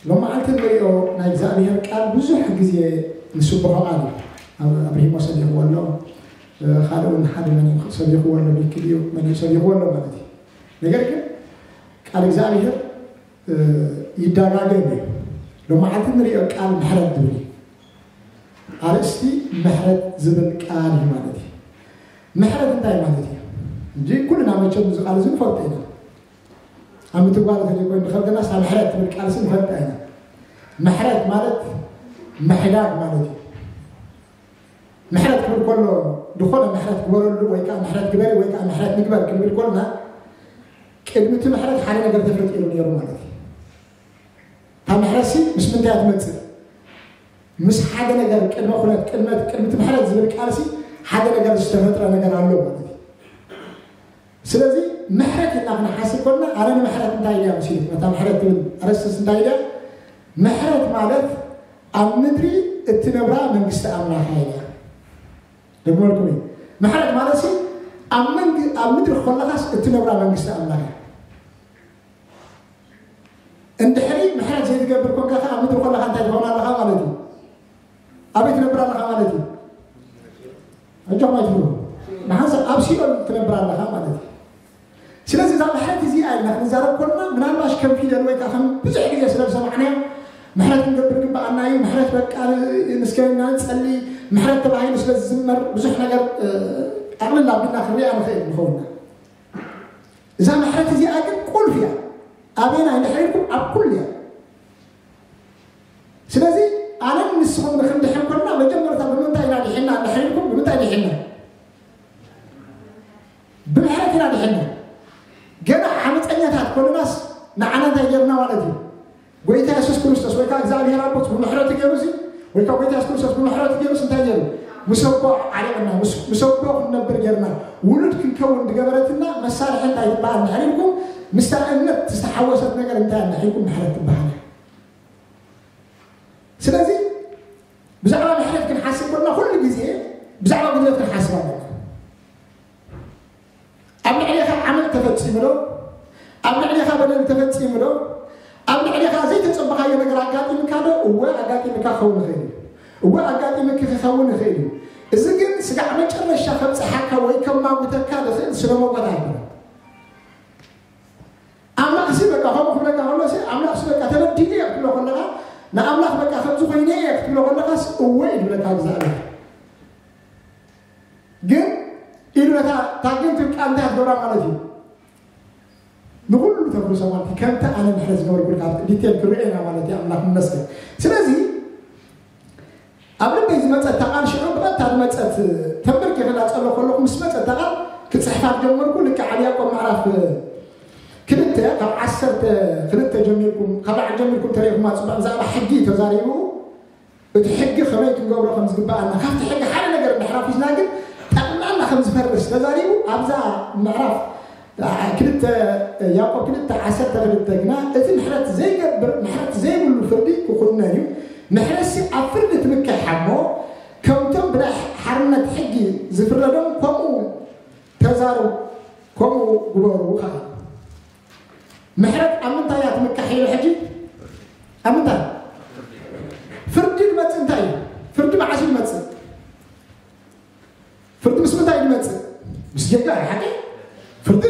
ሎመዓልቲ ንሪኦ ናይ እግዚኣብሔር ቃል ብዙሕ ግዜ ንስብሖ ቃል እዩ። ኣብሪሂሞ ሰቢሕዎ ኣሎ፣ ካልእ እውን ሓደ መን ሰቢሕዎ ኣሎ፣ ቢክል እዩ፣ መን ሰቢሕዎ ኣሎ ማለት እዩ። ነገር ግን ቃል እግዚኣብሔር ይደጋገም እዩ። ሎመዓልቲ ንሪኦ ቃል ምሕረት ዝብል እዩ። ኣርእስቲ ምሕረት ዝብል ቃል እዩ ማለት እዩ። ምሕረት እንታይ ማለት እዩ? እንጂ ኩልና መቸም እዚ ቃል እዚ ንፈልጦ ኢና። ኣብ ምትግባር ተዘይኮይኑ ንኸብደና ስታ ምሕረት ትብል ቃል ሲ ንፈልጣ ኢና። ምሕረት ማለት ምሕዳግ ማለት እዩ። ምሕረት ክብል ከሎ ዝኾነ ምሕረት ግበረሉ ወይ ከዓ ምሕረት ግበሪ ወይ ከዓ ምሕረት ንግበር ክንብል ከልና ቅድሚ እቲ ምሕረት ሓደ ነገር ተፈጢሩ ነይሩ ማለት እዩ። እታ ምሕረት ሲ ምስ ምንታይ እያ ትመፅእ? ምስ ሓደ ነገር ቅድመ ኩነት ቅድመ ቅድሚ እቲ ምሕረት ዝብል ቃል ሲ ሓደ ነገር ዝተፈጥረ ነገር ኣሎ ማለት እዩ። ስለዚ ምሕረት ኢልና ክንሓስብ ከለና ኣነ ንምሕረት እንታይ ኢልያ መሲሉ እታ ምሕረት ትብል ኣረስስ እንታይ ኢልያ? ምሕረት ማለት ኣብ ምድሪ እትነብራ መንግስቲ ኣምላኽ ኢልያ። ደግመልኩም እዩ። ምሕረት ማለት ሲ ኣብ መንግ ኣብ ምድሪ ከለኻስ እትነብራ መንግስቲ ኣምላኽ እያ። እንድሕሪ ምሕረት ዘይትገብር ኮንካ ከ ኣብ ምድሪ ከለኻ እንታይ ትኸውን ኣለኻ ማለት እዩ? ኣበይ ትነብር ኣለኻ ማለት እዩ? ኣጆኹም ኣይትፍሩ። ንሓንሳብ ኣብ ሲኦል ትነብር ኣለኻ ማለት እዩ። ስለዚ እዛ ምሕረት እዚኣ ኢና ክንዛረብ ኮንና ምናልባሽ ከም ፊደል ወይ ከዓ ከም ብዙሕ ግዜ ስለ ዝሰማዕናዮ ምሕረት ክንገብር ግባኣና እዩ። ምሕረት በቃ ንስከና ንጸሊ ምሕረት ተባሂሉ ስለ ዝዝመር ብዙሕ ነገር ኣቕልል ኣቢልና ክንሪኣ ንኽእል ንኸውና። እዛ ምሕረት እዚኣ ግን ቁልፍ እያ። ኣበና እንድሕር ኢልኩም ኣብ ኩሉ እያ። ስለዚ ኣነን ንስኹም ንክንድሕን ኮንና መጀመርታ ብምንታይ ኢና ድሒና እንድሕር ኢልኩም ብምንታይ ድሒና? ብምሕረት ኢና ድሒና። ገና ዓመፀኛታት ኮንናስ ንዓና እንታይ ገርና ማለት እዩ? ጎይታ የሱስ ክርስቶስ ወይ ከዓ እግዚኣብሔር ኣቦት ብምሕረቱ ገይሩ ሲ ወይ ከዓ ጎይታ የሱስ ክርስቶስ ብምሕረቱ ገይሩስ እንታይ ገይሩ? ምሰቦ ዓሪቕና፣ ምሰቦ ክንነብር ገይርና፣ ውሉድ ክንከውን ዝገበረትና መሳርሒ እንታይ ትበሃል እንድሕር ኢልኩም ምስታ እምነት ዝተሓወሰት ነገር እንታይ እንድሕር ኢልኩም ምሕረት ትበሃል። ስለዚ ብዛዕባ ምሕረት ክንሓስብ ኮና ኩሉ ግዜ ብዛዕባ ጉድለት ክንሓስብ ኣለና። ኣብ ልዕሌኻ ዓመል ተፈጺሙ ዶ? ኣብ ልዕሌኻ በደል ተፈጺሙ ዶ? ኣብ ልዕሌኻ ዘይተጸበኻዮ ነገር ኣጋጢምካ ዶ? እወ ኣጋጢምካ ክኸውን ይኽእል እዩ። እወ ኣጋጢምኪ ክኸውን ይኽእል እዩ። እዚ ግን ስጋዕ መጨረሻ ከብጽሓካ ወይ ከማጉተካ ዝኽእል ስነ መጎት ኣይኮነን። ኣምላኽ ሲ በቃ ከምኡ ክብለካ ከሎ ሲ ኣምላኽ ሲ በቃ ተበዲሉ እየ ክትብሎ ከለኻ ንኣምላኽ በቃ ከምዚ ኮይነ እየ ክትብሎ ከለኻስ እወ እዩ ዝብለካ እግዚኣብሔር። ግን ኢሉ ነታ ታግንት ቃል እንታይ ትገብራ ማለት እዩ? ንኩሉ ተፍርሶ ማለት እዩ። ከምቲ ኣነ ምሕረት ዝገበርኩልካ ዲቴል ክርኤና ማለት እዩ። ኣምላኽ ይመስገን። ስለዚ ኣብ ልበይ ዝመፀት እታ ቃል ሽዑ ብቐጥታ ዝመፀት ተንበርኪ ክላ ፀሎ ከለኹ ምስ መፀት እታ ቃል ክፅሕፋ ጀመርኩ። ልክዕ ኣብ ያዕቆብ ምዕራፍ ክልተ ካብ ዓሰርተ ክልተ ጀሚርኩም ካብ ላዕሊ ጀሚርኩም ተሪእኹማ ፅቡቅ ብዛዕባ ሕጊ ተዛሪቡ እቲ ሕጊ ከመይ ክንገብሮ ከም ዝግበኣና ካብቲ ሕጊ ሓደ ነገር እንድሕር ኣፊስና ግን ጠቕላላ ከም ዝፈርስ ተዛሪቡ ኣብዛ ምዕራፍ ክልተ ያዕቆብ ክልተ ዓሰርተ ክልተ ግና እቲ ምሕረት ዘይገብር ምሕረት ዘይብሉ ፍርዲ ክኹነን እዩ። ምሕረትሲ ኣብ ፍርዲ ትምክሕ እሞ ከምቶም ብናይ ሓርነት ሕጊ ዝፍረዶም ከምኡ ተዛሩ ከምኡ ግበሩ ከዓ ምሕረት ኣብ ምንታይ እያ ትምካሕ ኢሉ ሕጂ ኣብ ምንታይ ፍርዲ ዝመፅእ እንታይ እዩ? ፍርዲ መዓስ እዩ ዝመፅእ? ፍርዲ ምስ ምንታይ እዩ ዝመፅእ? ምስ ጌጋ እዩ ሓቂ። ፍርዲ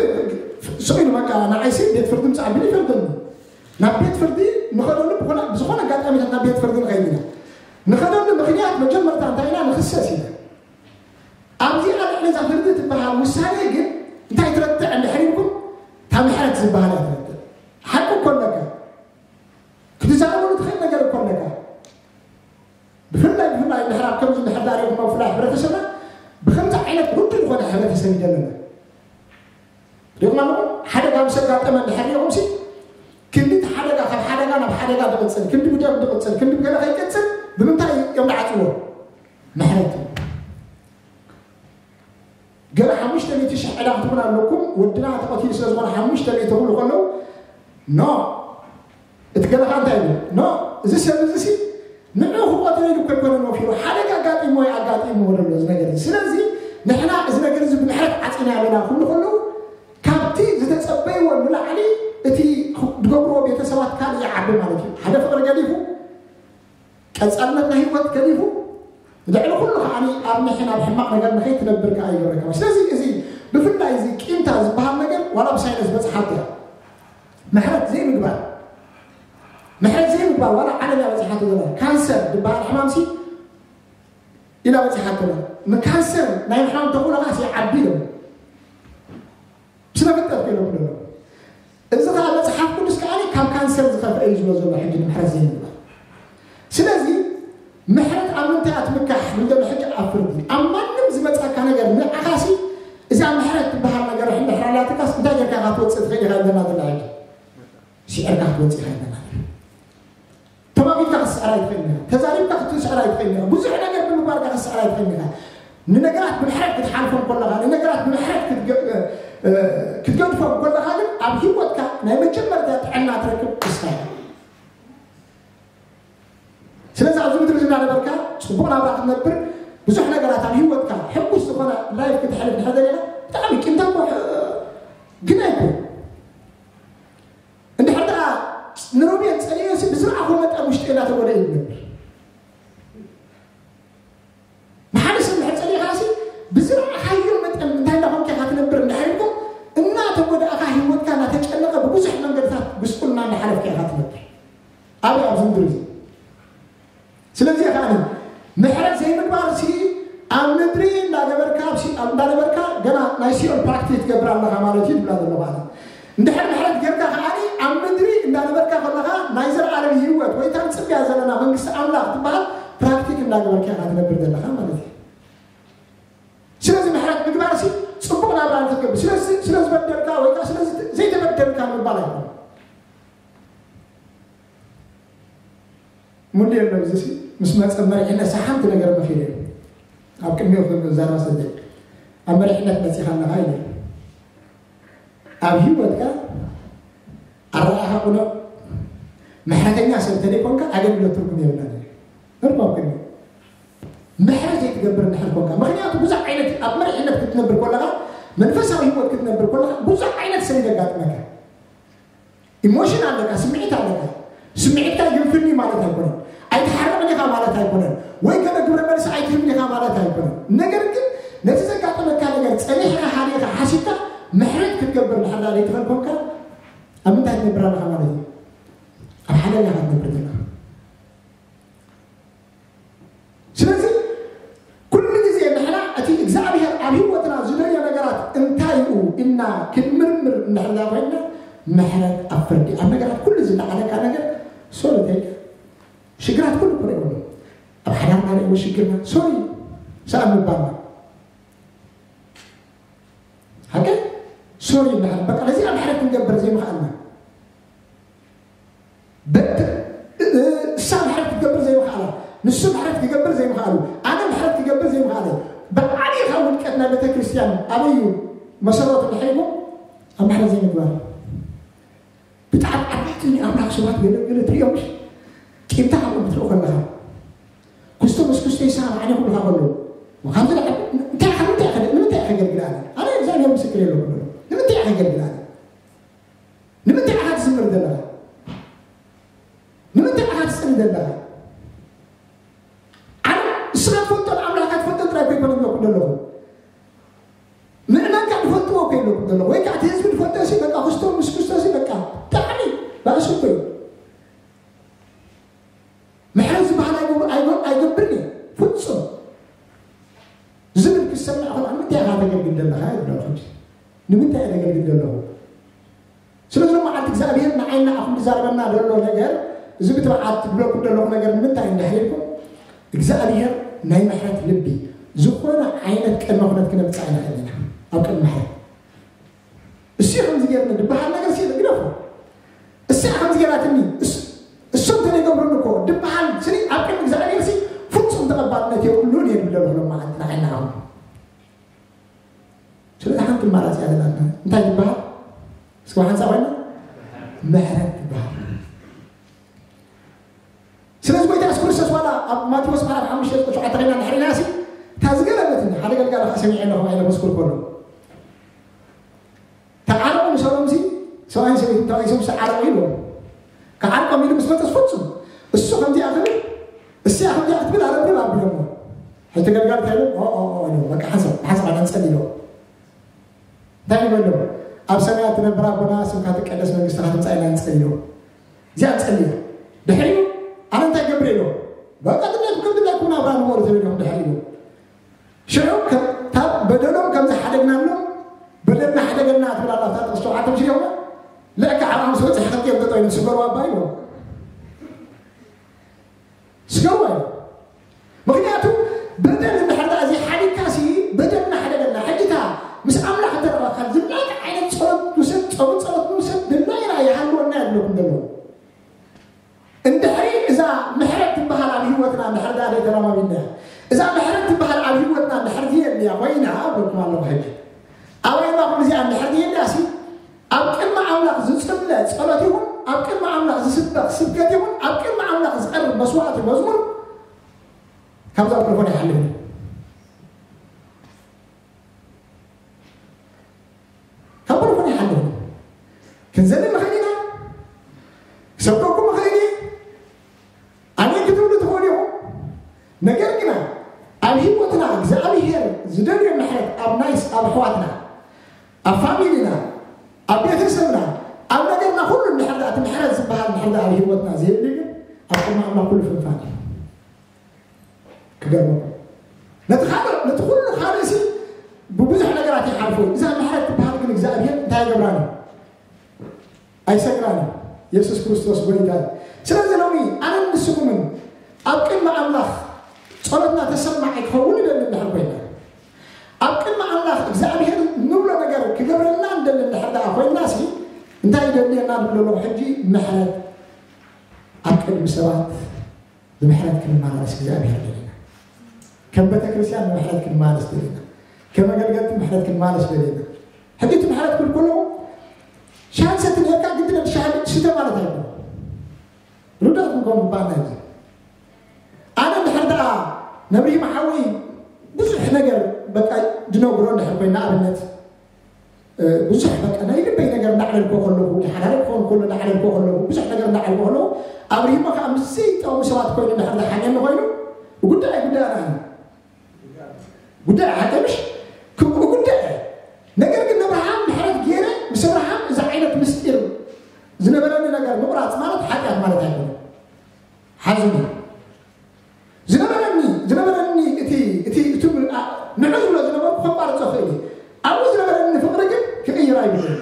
ስቕ ኢሉ በቃ ንዓይሲ ቤት ፍርዲ ምፅእ ኣቢሉ ይፈርደኒ። ናብ ቤት ፍርዲ ንኸደሉ ብዝኾነ ኣጋጣሚታት ናብ ቤት ፍርዲ ንኸይድ ኢና። ንኸደሉ ምክንያት መጀመርታ እንታይ ኢና ንክሰስ ኢና። ኣብዚኣ ልዕሊ እዛ ፍርዲ ትበሃል ውሳኔ ግን እንታይ ትረትዕ እንድሕር ኢልኩም እታ ምሕረት ዝበሃል እያ ትረትዕ። ሓቂ እኮ ኣለካ ክትዛረበሉ ትኽእል ነገር እኮ ኣለካ። ብፍላይ ብፍላይ እንድሕር ኣብ ከምዚ እንድሕር ዳሪኹም ኣብ ፍላይ ሕብረተሰብና ብከምዚ ዓይነት ውዱ ዝኾነ ሕብረተሰብ እዩ ዘለና። ሪኹም ኣለኹም ሓደጋ ምስ ኣጋጠመ እንድሕር ሪኹም ሲ ክንዲ እቲ ሓደጋ ካብ ሓደጋ ናብ ሓደጋ ዝቕፅል ክንዲ ብደም ዝቕፅል ክንዲ ብገለ ከይቅፅል ብምንታይ እዮም ዝዓፅዎ? ምሕረት ገለ ሓሙሽተ ሚእቲ ሽሕ ዕዳ ክትብሉ ኣለኩም። ወድና ተቐቲሉ ስለ ዝኾነ ሓሙሽተ ሚእቲ ክብሉ ከለዉ ኖ እቲ ገለኻ እንታይ ይብል ኖ እዚ ሰብ እዚ ሲ ንዑ ክቆትሎ ኢሉ እኮ ኣይኮነን ወፊሩ ሓደጋ ኣጋጢሞ ወይ ኣጋጢሞ ወደሎ እዚ ነገር እዚ ስለዚ ንሕና እዚ ነገር እዚ ብምሕረት ዓፂና ኣለና ክብሉ ከለዉ ካብቲ ዝተፀበይዎ ንላዕሊ እቲ ቀጻልነት ናይ ህይወት ገዲፉ ልዕሊ ኩሉ ከዓኒ ኣብ ምሕን ኣብ ሕማቕ ነገር ንኸይትነብር ከኣ ይገብረካ። ስለዚ እዚ ብፍላይ እዚ ቂምታ ዝበሃል ነገር ዋላ ብሳይንስ በጽሓት እያ። ምሕረት ዘይምግባር፣ ምሕረት ዘይምግባር ዋላ ዓለም እያ በጽሓቶ ዘላ። ካንሰር ዝበሃል ሕማምሲ ኢላ በጽሓቶ ዘላ። ንካንሰር ናይ ምሕራም ተኽእሎኻስ ይዓቢ ኢሎም። ስነ ፍልጠት ኮይኖም ኣለዉ። እዚ ኸዓ መጽሓፍ ቅዱስ ከዓኒ ካብ ካንሰር ዝኸፍአ እዩ ዝብሎ ዘሎ ሕጂ ንምሕረት ዘይምግባር። ስለዚ ምሕረት ኣብ ምንታይ እያ ትምካሕ? ንብል ዘሎ ሕጂ ኣብ ፍርዲ። ኣብ ማንም ዝመጻካ ነገር ንዓኻሲ እዛ ምሕረት ትበሃል ነገር እንድሕር ኣላትካስ እንታይ ጌርካ ኢኻ ክትወጽእ ትኽእል ኢኻ ኢልና ዘለና ሕጂ። ስዒርካ ክትወጽእ ኢኻ ኢልና። ተማሚትካ ክትስዕር ኣይትኽእልን ኢኻ። ተዛሪብካ ክትስዕር ኣይትኽእልን ኢኻ። ብዙሕ ነገር ብምግባርካ ክትስዕር ኣይትኽእልን ኢኻ። ንነገራት ብምሕረት ክትሓልፎም ከለኻ፣ ንነገራት ብምሕረት ክትገ-፣ እ፣ ክትገድፎም ከለኻ ግን ኣብ ህይወትካ ናይ መጀመርታ ጥዕና ትረክብ ንስኻ ኢኻ። ስለዚ ኣብዚ ምድሪ እዚ እናነበርካ ጽቡቕ ናብራ ክትነብር፣ ብዙሕ ነገራት ኣብ ህይወትካ ሕጉስ ዝኾነ ላይፍ ክተሕልፍ እንድሕር ደሊኻ፣ ብጣዕሚ ቂምታ እኮ፣ እ፣ ግን ኣይኮን። እንድሕር ደኣ ንሮቤል ጸሊኦሲ ብዝረኣኹዎ መጠን ውሽጢ እናተጎድኣ እዩ ዝነብር። ንሓደ ሰብ እንድሕር ጸሊእኻሲ ብዝረኣኻዮ መጠን እንታይ እንዳኾንካ ኢኻ ትነብር እንድሕር ኢልካ እናተጎዳእካ ህይወትካ እናተጨነቐ ብብዙሕ መንገድታት ጉስቁልና እንዳሓለፍካ ኢኻ ትነብር። ኣበይ ኣብዚ ምድሪ እዚ? ስለዚ ከኣ ምሕረት ዘይምግባር ሲ ኣብ ምድሪ እንዳገበርካ ኣብ ሲ-፣ ኣብ እንዳነበርካ ገና ናይ ሲኦል ፕራክቲስ ትገብር ኣለኻ ማለት እዩ ትብላ ዘለኹ ኣነ። እንድሕር ምሕረት ጌርካ ከኣ ኣብ ምድሪ እንዳነበርካ ከለኻ ናይ ዘልኣለም ህይወት ወይ እታ ንጽብያ ዘለና መንግስቲ ኣምላኽ ትበሃል ፕራክቲክ እንዳገበርካ ኢኻ ትነብር ዘለኻ ማለት እዩ። ስለዚ ምሕረት ምግባር ሲ ጽቡቕ ናብራ ንክትገብር፣ ስለዚ ስለ ዝበደልካ ወይ ከኣ ስለ ዘይተበደልካ ምባል ኣይኮነን። ሙሉ የለን። እዚ ሲ ምስ መጸ መሪሕነት ሓንቲ ነገር መኺረ እዩ። ኣብ ቅድሚኡ ከም ዛረባ ሰደድ ኣብ መሪሕነት መጺኻ ኣለኻ ኢለ። ኣብ ህይወትካ ኣረኣኻ ቁኑዕ ምሕረተኛ ሰብ እንተደይኮንካ ኣገልግሎት ትርጉም የብላን እዩ። እርባብ ቅድሚ ምሕረት ዘይትገብር እንድሕር ኮንካ፣ ምኽንያቱ ብዙሕ ዓይነት ኣብ መሪሕነት ክትነብር ከለኻ፣ መንፈሳዊ ህይወት ክትነብር ከለኻ ብዙሕ ዓይነት ሰብ ይደጋጥመካ። ኢሞሽን ኣለካ፣ ስምዒት ኣለካ። ስምዒትካ ይንፍኒ ማለት ኣይኮነን። ኣይትሓርቕን ኢኻ ማለት ኣይኮነን። ወይ ገለ ግብረ መልሲ ኣይትህብን ኢኻ ማለት ኣይኮነን። ነገር ግን ነቲ ዘጋጠመካ ነገር ጸኒሕካ ሓሊኻ ሓሲብካ ምሕረት ክትገብር እንድሕር ደኣ ዘይትኽእል ኮንካ፣ ኣብ ምንታይ ትነብር ኣለኻ ማለት እዩ? ኣብ ሓደጋ ኢኻ ትነብር ዘለኻ። ስለዚ ኩሉ ግዜ ንሕና እቲ እግዚኣብሔር ኣብ ህይወትና ዝደልዮ ነገራት እንታይ እዩ ኢልና ክንምርምር እንድሕር ኮይንና፣ ምሕረት ኣብ ፍርዲ፣ ኣብ ነገራት ኩሉ ዝለዓለካ ነገር ሶሪ ተይልካ፣ ሽግራት ኩሉ ኩሉ ይብሉ። ኣብ ሓዳርና ርእይዎ ሽግርና ሶሪ ሰኣን ምባልና። ሓቂ ሶሪ እንድሕር በቃ ነዚኣ ምሕረት ክንገብር ዘይምኽኣልና። በት-፣ እ-፣ እሳ ምሕረት ክትገብር ዘይምኽኣላ፣ ንሱ ምሕረት ክገብር ዘይምኽኣሉ፣ ኣነ ምሕረት ክገብር ዘይምኽኣለ፣ ብዓቢኻ ውድቀት ናይ ቤተ ክርስቲያን ኣበይ እዩ መሰረቱ እንድሕር ኢልኩም፣ ኣብ ምሕረት ዘይምግባር። ብጣዕሚ ዓበይቲ ናይ ኣምላኽ ሰባት ገለ ገለ ትሪኦም፣ ቂምታ ካብኦም ክትርኢ ከለኻ፣ ክስቶ ምስ ክስቶ ይሰማማዕ፣ ኣነ ኩሉ ካብ ከሎ፣ ካብዚ ንላዕሊ እንታይ፣ ንምንታይ ከ-፣ ንምንታይ ከገልግል ኣነ? ኣነ እግዚኣብሔር ምስክር የለኩም። ንምንታይ ከገልግል ኣነ? ንምንታይ ኢኻ ትዝምር ዘለኻ? ንምንታይ ኢኻ ትጽሊ ዘለኻ? ኣነ ንስኻ ትፈልጦን ኣምላኽካ ትፈልጦን ጥራይ እኮ ኣይኮነን ዝብለኩም ዘለኹ። ምእመንካ ዝፈልጥዎ እኮ የብለኩም ዘለኹ። ወይ ከዓ እቲ ህዝቢ ዝፈልጦ ሲ በቃ ክስቶ ምስ ክስቶ ሲ በቃ ብጣዕሚ ባእሲ እኮ እዩ። ምሕረት ዝበሃል ኣይገብር-፣ ኣይገ-፣ ኣይገብርን እዩ ፍጹም ዝብል ክሰምዕ ከሎ፣ ንምንታይ ኢኻ ተገልግል ዘለኻ? ይብሎ ሕጂ። ንምንታይ እየ ተገልግል ዘለኹ? ስለዚ ሎማዓንቲ እግዚኣብሔር ንዓይና ኣኹም ዝዛረበና ዘሎ ነገር፣ እዚ ብትብዓት ትብለኩም ዘለኹ ነገር ንምንታይ እንድሕር ኢልኩም፣ እግዚኣብሔር ናይ ምሕረት ልቢ፣ ዝኾነ ዓይነት ቅድመ ኩነት ክነምጽእ ኣይንኽእልን ኢና ኣብ ቅድሚ ምሕረት። እሱ ከምዚ ገይርኒ ዝበሃል ነገር ሲ ግደፎ። እሳ ከምዚ ገይራትኒ፣ እስ-፣ እሱ እንተዘይገብሩኒ እኮ ዝበሃል ስኒ ኣብ ቅድሚ እግዚኣብሔር ሲ ፍጹም ተቐባልነት የብሉን እየ ዝብል ዘለኹ ሎማዓንቲ ንዓይና ኣኹም። ስለዚ ሓንቲ ኣማራጺ እያ ዘላትና። እንታይ ትበሃል? እስኪ ሓንሳብ ኮይና ምሕረት ትበሃል። ስለዚ ጎይታ የሱስ ክርስቶስ ዋላ ኣብ ማቴዎስ ምዕራፍ ሓሙሽተ ቁጽሪ ሸውዓተ ኮይና እንድሕር ኢልና ሲ፣ እታ ዝገረመትኒ ሓደ ገልጋሊ ከኣ ሰሚዐ ኣለኹ ኣይነበስኩር ከሎ። ተዓረቑ ምሰሎም ሲ፣ ሰብኣይን ሰበይትን ተባኢሶም ሲ ዓረቑ ኢልዎም። ክዓርቆም ኢሉ ምስ መጸስ ፍጹም እሱ ከምዚኣ ክብል እሳ ሕጂ ገልጋል እንታይ ኢሉ? ኦ ኦ ኦ ኢሉ። በቃ ሓንሳብ ሓንሳብ ኣነ ንጸሊ ኢሉ። እንታይ ንበሎ? ኣብ ሰማያት ትነብር ኣቦና፣ ስምካ ትቀደስ፣ መንግስትኻ ትምጻእ ኢልና ንጸሊ ኢሉ። እዚኣ ንጸሊ። ድሕሪኡ ኣነ እንታይ ገብር ኢሉ? በቃ ድላይኩም ከም ድላይኩም ናብራ ንበሩ ተበሊኹም ድሕሪ ኢሉ። ሽዑ ከ-፣ ካብ በደሎም ከም ዝሓደግናሎም በደልና ሓደገና ትብል ኣላ እታ ጥቕሲ ሸውዓተ ምሽ ይኹን ልዕካ ዓብራም ስወጽሕ ክልቲኦም ጠጠው ኢሎም ስገሩ ኣባ ኢሉ። ስገሩ ኣዩ። ምክንያቱ በደል እንድሕር ደኣ ዘይሓዲግካ ሲ በደልና ሓደገና። ሕጂ እታ ምስ ኣምላኽ እንተ ረኸብካ ዝላክ ዓይነት ጸሎት ንውሰድ፣ ጸሎት ጸሎት ንውሰድ፣ ድላይና ይሃልወና የብለኩም ዘለዉ። እንድሕሪ እዛ ምሕረት ትበሃል ኣብ ህይወትና እንድሕር ደኣ ዘይተለማሚድናያ፣ እዛ ምሕረት ትበሃል ኣብ ህይወትና እንድሕር ዘየድልያ ኮይና፣ እብለኩም ኣለኹ ሕጂ። ኣባይ ማኹም እዚኣ እንድሕር ዘየድልያ ሲ፣ ኣብ ቅድሚ ኣምላኽ ዝጽለ ጸሎት ይኹን፣ ኣብ ቅድሚ ኣምላኽ ዝስበኽ ስብከት ይኹን፣ ኣብ ቅድሚ ኣምላኽ ዝቐርብ መስዋዕቲ መዝሙር፣ ካብዛ ቴሌፎን ኣይሓልፍን። ካብ ቴሌፎን ኣይሓልፍን። ክንዘልል ንኽእል ኢና። ክሰብከኩም እኽእል እየ። ኣሜን ክትብሉ ትኽእሉ ኢኹም። ነገር ግና ኣብ ህይወትና እግዚኣብሔር ዝደልዮ ምሕረት ኣብ ናይስ፣ ኣብ ኣሕዋትና፣ ኣብ ፋሚሊና፣ ኣብ ቤተሰብና፣ ኣብ ነገርና ኩሉ እንድሕር ደኣ እቲ ምሕረት ዝበሃል እንድሕር ደኣ ኣብ ህይወትና ዘየድሊ ግን ኣብ ቅድሚ ኣምላኽ ኩሉ ፍንፋን እዩ። ክገርመኩም። ነቲ ካልእ፣ ነቲ ኩሉ ካልእ ሲ ብብዙሕ ነገራት ይሓልፎ እዩ። እዛ ምሕረት ትበሃል ግን እግዚኣብሔር እንታይ ይገብራን እዩ? ኣይሰግራን እዩ። የሱስ ክርስቶስ ጎይታ እዩ። ስለዚ ሎሚ ኣነን ንስኹምን ኣብ ቅድሚ ኣምላኽ ጸሎትና ተሰማዒ ክኸውን ይደሊ እንድሕር ኮይና፣ ኣብ ቅድሚ ኣምላኽ እግዚኣብሔር ንብሎ ነገር ክገብረልና እንደሊ እንድሕር ደኣ ኮይና ሲ እንታይ ይደልየና ንብሎ ኣለኹ ሕጂ ምሕረት ኣብ ቅድሚ ሰባት ብምሕረት ክንመላለስ እግዚኣብሔር ደሊና። ከም ቤተ ክርስቲያን ብምሕረት ክንመላለስ ደሊና። ከም ኣገልገልቲ ምሕረት ክንመላለስ ደሊና። ሕጂ እቲ ምሕረት ክብል ከለኹ ሻሂ ሰቲ ነርካ ግዲ ነቲ ሻሂ ስተ ማለት ኣይኮነን። ርዳት ክንከውን ግባኣና እዩ። ኣነ እንድሕር ደኣ ነብሪ መሓወይ ብዙሕ ነገር በቃ ድነግሮ እንድሕር ኮይና ኣብነት እ፣ ብዙሕ በቃ ናይ ልበይ ነገር እንዳዕለልኮ ከለኹ፣ ሓዳረ ክኸውን ከሎ እንዳዕለልኮ ከለኹ፣ ብዙሕ ነገር እንዳዕለልኮ ከለኹ፣ ኣብሪሂሞ ከዓ ምስ ዘይጠቕሙ ሰባት ኮይኑ እንድሕር ዝሓገኒ ኮይኑ፣ ጉዳይ ጉዳይ ኣነ ጉዳይ ሓቂ ምሽ ክብኡ ጉዳይ። ነገር ግን ንኣብርሃም ምሕረት ገይረ፣ ምስ ኣብርሃም እዚ ዓይነት ምስጢር ዝነበረኒ ነገር ምቑራፅ ማለት ሓጢኣት ማለት ኣይኮነን። ሓዝኒ። ዝነበረኒ፣ ዝነበረኒ እቲ፣ እቲ፣ እቲ ም-፣ ኣ-፣ ንዑ ዝብሎ ዝነበርኩ ከቋርጾ ክእል እየ። ኣብኡ ዝነበረኒ ፍቕሪ ግን ክቕይር ኣይብልን።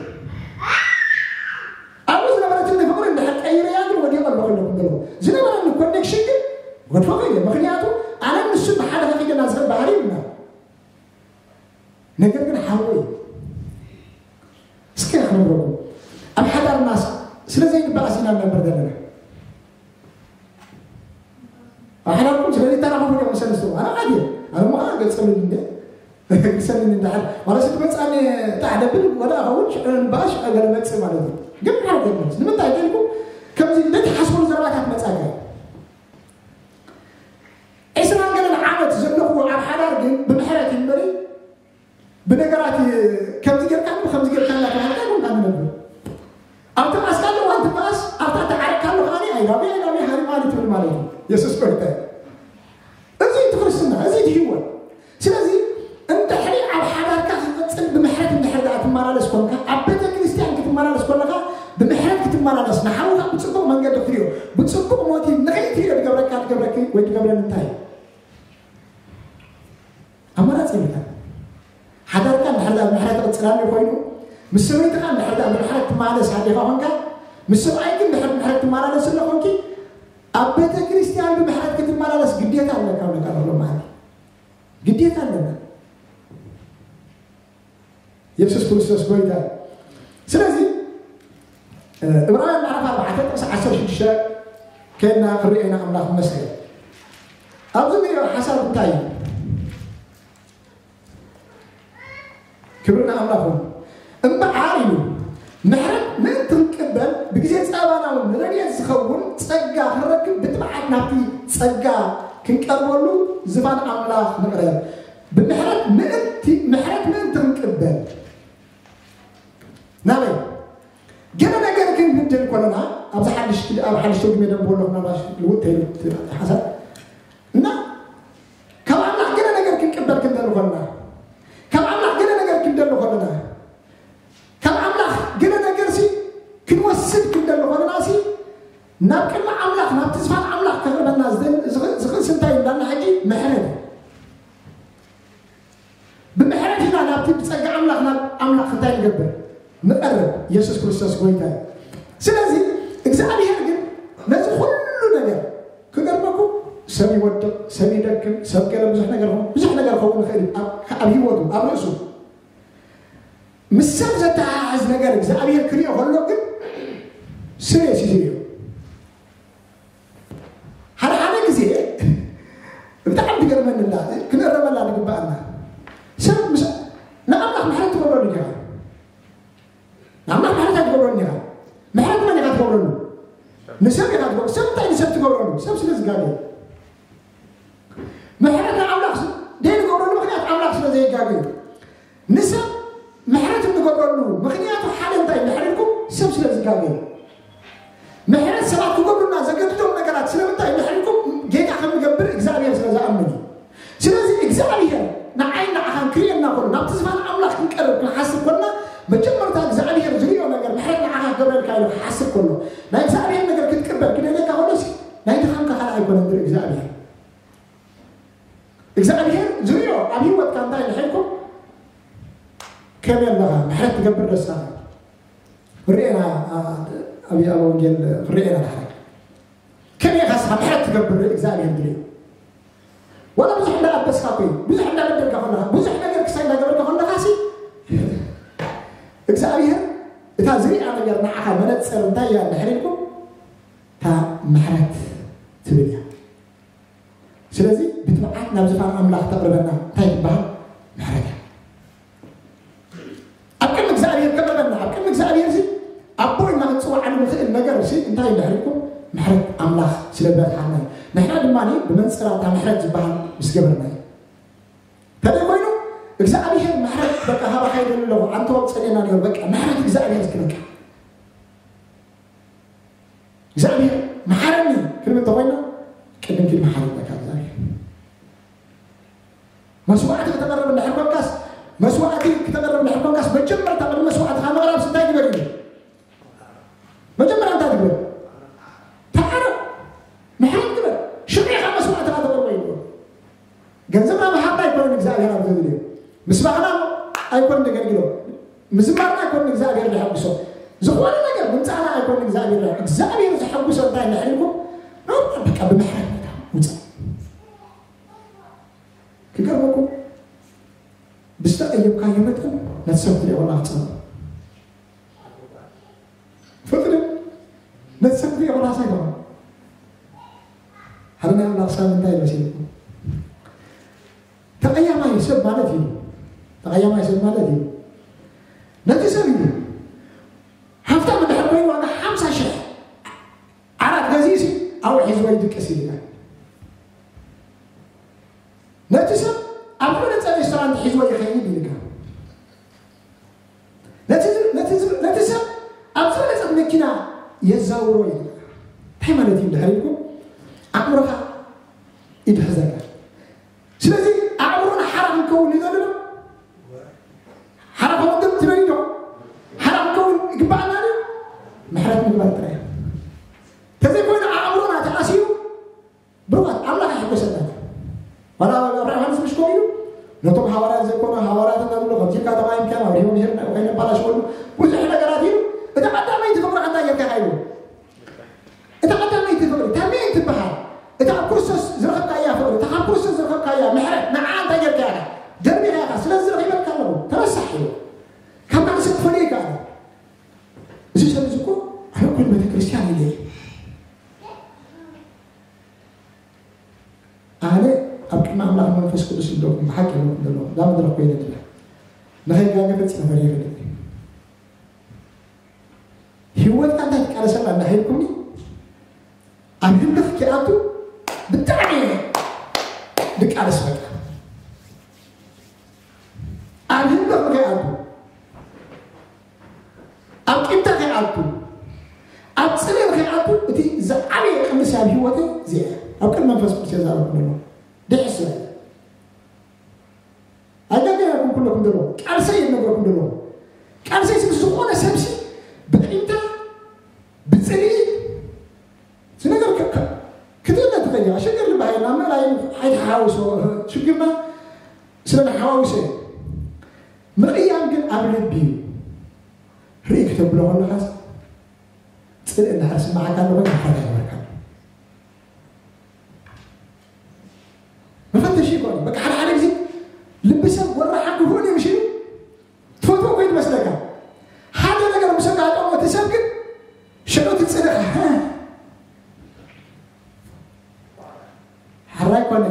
ኣብኡ ዝነበረትኒ ፍቕሪ እንድሕር ቀይረያ ግን ወዲቐ ኣለኹ ኢለኩም ዘለኹ። ዝነበረኒ ኮኔክሽን ግን ክገድፎ ክእል እየ። ምኽንያቱ ኣነ ንሱ ብሓደ ከኺደና ዝኽእል ባህሪ ይብልና። ነገር ግን ሓወይ፣ እስከ ክነግረኩም፣ ኣብ ሓዳርና ስ-፣ ስለ ዘይንበኣስ ኢና ንነብር ዘለና። ኣብ ሓዳርኩም ስለ ዘይተራኸቡ እዮም ሰለስተ። ኣነ ዓዲ፣ ኣነ እሞ ከዓ ገጸ ምድሪ እንደ፣ ግሰኒ እንደ ሓደ፣ ማለት ስትመጻኒ ታዕደብል ወደ ኣኸውን ሽዑ ንበኣስ ሽዑ ገለ መጽእ ማለት እዩ። ግን ሓደ ገለ መጽእ። ንምንታይ ተልኩ፣ ከምዚ ዘይትሓስበሉ ዘረባታት መጻካ። ዕስራን ገለን ዓመት ዘለኹዎ ኣብ ሓዳር ግን ብምሕረት ይንበሪ፣ ብነገራት ከምዚ ጌርካ፣ ከምዚ ጌርካ እናተባህልካ ኣይኮንካ ትነብር። ኣብቲ ባእስካ ኣለዋ፣ ኣብቲ ባእስ፣ ኣብታ ተዓረቅካ ኣለዋ፣ ኣነ ኣይላቢ፣ ኣይላቢ፣ ሃሪማኒ ትብል ማለት እዩ። የሱስ ጎይታ እዩ። እዚ እቲ ክርስትና፣ እዚ እቲ ህይወት። ስለዚ እንድሕሪ ኣብ ሓዳርካ ክቕጽል ብምሕረት እንድሕር ደኣ ትመላለስ ኮንካ፣ ኣብ ቤተ ክርስቲያን ክትመላለስ ኮለኻ ብምሕረት ክትመላለስ፣ ንሓውካ ብጽቡቕ መንገዲ ክትሪኦ፣ ብጽቡቕ ሞቲቭ ንኸይትሪኦ ዝገብረካ፣ ዝገብረኪ ወይ ዝገብረኒ እንታይ እዩ? ኣማራጺ የብልካን። ሓዳርካ እንድሕር ደኣ ብምሕረት ትቕጽል ኣሎ ኮይኑ፣ ምስ ሰበይትኻ እንድሕር ደኣ ብምሕረት ትመላለስ ኣዴኻ ኮንካ፣ ምስ ሰብኣይኪ እንድሕር ብምሕረት ትመላለስ ኣሎ ኮንኪ፣ ኣብ ቤተ ክርስቲያን ብምሕረት ክትመላለስ ግዴታ ኣለካ፣ ኣለካ፣ ኣሎ ማለት ግዴታ ኣለና። የሱስ ክርስቶስ ጎይታ እዩ። ስለዚ፣ እ፣ ዕብራውያን ምዕራፍ ኣርባዕተ ጥቕሲ ዓሰርተ ሽዱሽተ ከድና ክንሪኦ ኢና ኣምላኽ ይመስገን። ኣብዚ ንሪኦ ሓሳብ እንታይ እዩ? ክብሪ ንኣምላኽ ይኹን። እምበኣር ኢሉ፣ ምሕረት ምእንቲ ክንቅበል፣ ብግዜ ጸበባና እውን ንረድኤት ዝኸውን ጸጋ ክንረክብ ብትብዓት ናብቲ ጸጋ ክንቀርበሉ ዝፋን ኣምላኽ ንቕረብ። ብምሕረት ምእንቲ፣ ምሕረት ምእንቲ ክንቅበል። ናበይ? ገለ ነገር ክንብድል ከለና፣ ኣብዚ ሓድሽ፣ ኣብ ሓድሽ ትርጉም የደንብበሎ፣ ምናልባት ልውጥ ተይሉ እቲ ሓሳብ። እና ካብ ኣምላኽ ገለ የሱስ ክርስቶስ ጎይታ እዩ። ስለዚ እግዚኣብሔር ግን ነዚ ኩሉ ነገር ክገርመኩም፣ ሰብ ይወድቕ፣ ሰብ ይደክም፣ ሰብ ገለ ብዙሕ ነገር ይኸውን፣ ብዙሕ ነገር ክኸውን ይኽእል እዩ። ኣብ ኣብ ህይወቱ ኣብ ርእሱ ምስ ሰብ ዘተሓሕዝ ነገር እግዚኣብሔር ክሪኦ ከሎ ግን ስሬስ እዩ ዝሪኦ። ሓደ ሓደ ግዜ ብጣዕሚ ትገርመኒ ኣላ፣ ክንእረመላ ንግባኣና። ሰብ ምስ ንኣምላኽ ምሕረት ትገብረሉ ዲኻ? ንኣምላኽ ምሕረት ኣይትገብረሉ ኢኻ። ምሕረት መን ኢኻ ትገብረሉ? ንሰብ ኢኻ ትገብረሉ። ሰብ እንታይ ንሰብ ትገብረሉ? ሰብ ስለ ዝጋገ። ምሕረት ንኣምላኽ ስ- ዘይንገብረሉ ምኽንያት ኣምላኽ ስለ ዘይጋገ እዩ። ንሰብ ምሕረት እንገብረሉ ምኽንያቱ ሓደ እንታይ እንድሕር ኢልኩም? ሰብ ስለ ዝጋገ እዩ። ምሕረት ሰባት ክገብሩና ዘገድዶም ነገራት ስለምንታይ እንድሕር ኢልኩም? ጌጋ ከም ንገብር እግዚኣብሔር ስለ ዝኣምን እዩ። ስለዚ እግዚኣብሔር ንዓይን ንዓኻን ክርእየና ከሎ፣ ናብቲ ዝፋን ኣምላኽ ክንቀርብ ክንሓስብ ኮልና፣ መጀመርታ እግዚኣብሔር ዝርእዮ ነገር ምሕረት ንዓኻ ክገብረልካ ኢሉ ክሓስብ ከሎ፣ ናይ እግዚኣብሔር ነገር ክትቅበል ክደልየካ ከሎሲ ናይ ድኻምካ ካልእ ኣይኮነን ዝርኢ እግዚኣብሔር። እግዚኣብሔር ዝርእዮ ኣብ ህይወትካ እንታይ እንድሕር ኢልኩም? ከመይ ኣለኻ? ምሕረት ትገብር ደሳኻ? ርኤና ኣብ ኣብ ወንጌል ርኤና ድሓር ከመይ ኢኻ ስኻ ምሕረት ትገብር እግዚኣብሔር ድልዩ? ዋላ ብዙሕ እንዳኣበስካ ኮይኑ፣ ብዙሕ እንዳበደልካ ከለኻ፣ ብዙሕ ነገር ክሳይ እንዳገበርካ ከለኻ ሲ እግዚኣብሔር እታ ዝሪኣ ነገር ንዓኻ መነፅር እንታይ እያ እንድሕር ኢልኩም? እታ ምሕረት ትብል እያ። ስለዚ ብትብዓት ናብ ዝፋን ኣምላኽ ተቕርበና እንታይ ትበሃል? ምሕረት እያ። ኣብ ቅድሚ እግዚኣብሔር ቀረበና። ኣብ ቅድሚ እግዚኣብሔር ሲ ኣቦ ኢልና ክንፅውዓሉ ንኽእል ነገር ሲ እንታይ እንድሕር ኢልኩም? ምሕረት ኣምላኽ ስለ ዝበዝሓልና እዩ። ንሕና ድማ ብመንፅር እታ ምሕረት ዝበሃል ምስ ገበርና እዩ። ተደይ ኮይኑ እግዚኣብሔር ምሕረት በቃ ሃባኻ ይደሊ ኣለኹ፣ ኣንተ ወቅ ጸሌና ነይሩ፣ በቃ ምሕረት እግዚኣብሔር እስኪ በቃ እግዚኣብሔር መሓረኒ ክንብል እንተኾይና ቅድም ኪድ መሓረኒ በቃ እግዚኣብሔር። መስዋዕቲ ክተቐርብ እንድሕር ኮንካስ፣ መስዋዕቲ ክተቐርብ እንድሕር ኮንካስ መጀመርታ ቅድሚ መስዋዕትኻ ምቕራብ እንታይ ግበር እዩ? መጀመርያ እንታይ ትግበር? ተዓረቕ። ምሕረት ግበር። ሽዑ ኢኻ መስዋዕትኻ ተቕርቦ ይብሎ። ገንዘብና ምሃብና ኣይኮነን እግዚኣብሔር ኣብ ዘድልዮ። ምስባኽና ኣይኮነን ዘገልግሎ። ምዝማርና ኣይኮነን እግዚኣብሔር ዘሐጉሶ። ዝኾነ ነገር ምምጻእና ኣይኮነን እግዚኣብሔር ዘሐጉሶ። እግዚኣብሔር ዘሐጉሶ እንታይ እንድሕር ኢልኩም? ኖርማል በቃ ብምሕረት ውጻእ። ክገርመኩም ብዝተቐየምካዮ መጠን ነቲ ሰብ ክትሪኦ ከለኻ ክትጸልኦ። ፍቕሪ ነቲ ሰብ ክትሪኦ ከለኻ እንታይ ይኸውን? ሓደ ናይ ኣምላኽ ሳብ እንታይ እዩ መሲልኩም? ተቐያማይ ሰብ ማለት እዩ። ተቐያማይ ሰብ ማለት እዩ። ነቲ ሰብ እዩ። ሃብታም እንድሕር ኮይኑ ዋጋ ሓምሳ ሽሕ ዓራት ገዚኡሲ ኣብኡ ሒዝዎ ይድቅስ ኢልካ። ነቲ ሰብ ኣብ ዝበለጸ ሬስቶራንት ሒዝዎ ይኸይድ ኢልካ። ነቲ ዝ- ነቲ ዝ- ነቲ ሰብ ኣብ ዝበለጸት መኪና የዛውሮ ኢልካ። እንታይ ማለት እዩ እንድሕር ኢልኩም? ኣእምሮኻ ይድሕዘካ። ስለዚ ኣእምሮና ሓራ ክንከውን ንደሊ ዶ? ሓራ ክወድብ ትደሊ ዶ? ሓራ ክንከውን ይግባኣና ድዩ? ምሕረት ምግባር ጥራይ። ተዘይኮይኑ ኣእምሮና ተኣሲሩ ብሩኻት ኣምላኽ ይሕጎሰና። ዋላ ኣብርሃ ዮሃንስ ምሽ ኮን ኢሉ ነቶም ሃዋርያት ዘይኮኑ ሃዋርያት እናብሎ ከምዚ ኢልካ ተባሂምካ ኣብሪሆም ይሄድ ከይነባላሽወሉ ብዙሕ ነገራት ኢሉ። እታ ቀዳመይቲ ፍቕሪ ኣንታ ጌርካ ኢሉ። እታ ቀዳመይቲ ፍቕሪ እታ መን ትበሃል? እታ ኣብ ክርስቶስ ዝረኸብካያ ፍቕሪ፣ እታ ካብ ክርስቶስ ዝረኸብካያ ምሕረት ንዓ እንታይ ጌርካ ኢኻ? ደርቢኻ ኢኻ። ስለዚ ረኺበካ ኣለኹ ተረሳሕ ኢሉ። ካብ ማንሰ ክፈልዮ ይከኣል። እዚ ሰብ እዚ እኮ ኣነ እኮ ንቤተ ክርስቲያን ኢለ እየ። ኣነ ኣብ ቅድሚ ኣምላኽ መንፈስ ቅዱስ ይብለኩም ብሓቂ ይብለኩም ዘሎ እዛ መድረኽ ኮይነ ድላ ንኸይጋገ ፈፂመ ፈሪረ ድለ ህይወትካ እንታይ ትቃለሰላ እንዳሄድኩኒ ኣብ ህልኽ ክኣቱ ብጣዕሚ እየ ድቃለስ በቃ ኣብ ህልኽ ንኸይኣቱ ኣብ ቂምታ ከይኣቱ ኣብ ፅልኢ ከይኣቱ እቲ ዝዓበየ ቅምስ ኣብ ህይወተይ እዚኣ ኣብ ቅድሚ መንፈስ ቅዱስ የዛረብኩ ዘሎ ድሕስ ስለ ኣይጋገ ያኩም ኩለኩም ዘሎ ቃልሰይ የነግረኩም ዘሎ ቃልሰይ ስብ ዝኾነ ሰብሲ ብቂምታ ብፅልኢ እዚ ነገር ከ- ከ- ክትእለ ትኸያ ሽግር ልባሃይና ምእላይ ሓይሓውሶ ሽግርና ስለ ንሓዋውሶ እዩ ምቕያም ግን ኣብ ልቢ እዩ ርኢ ክተብሎ ከለኻስ ጽልእ እንድሕር ስምዓካ ኣሎ፣ ግን ምሕረት ኣይነበርካን። መፈተሺ ይኮን። በቃ ሓደ ሓደ ግዜ ልቢ ሰብ ወራሓ ክፉእ እዩ፣ ምሽ እዩ? ትፈትዎ እኮ እዩ ትመስለካ። ሓደ ነገር ምስ ኣጋጠሞ እቲ ሰብ ግን ሽዑ ትጽልእ ኢኻ። ሕራይ ኮነ።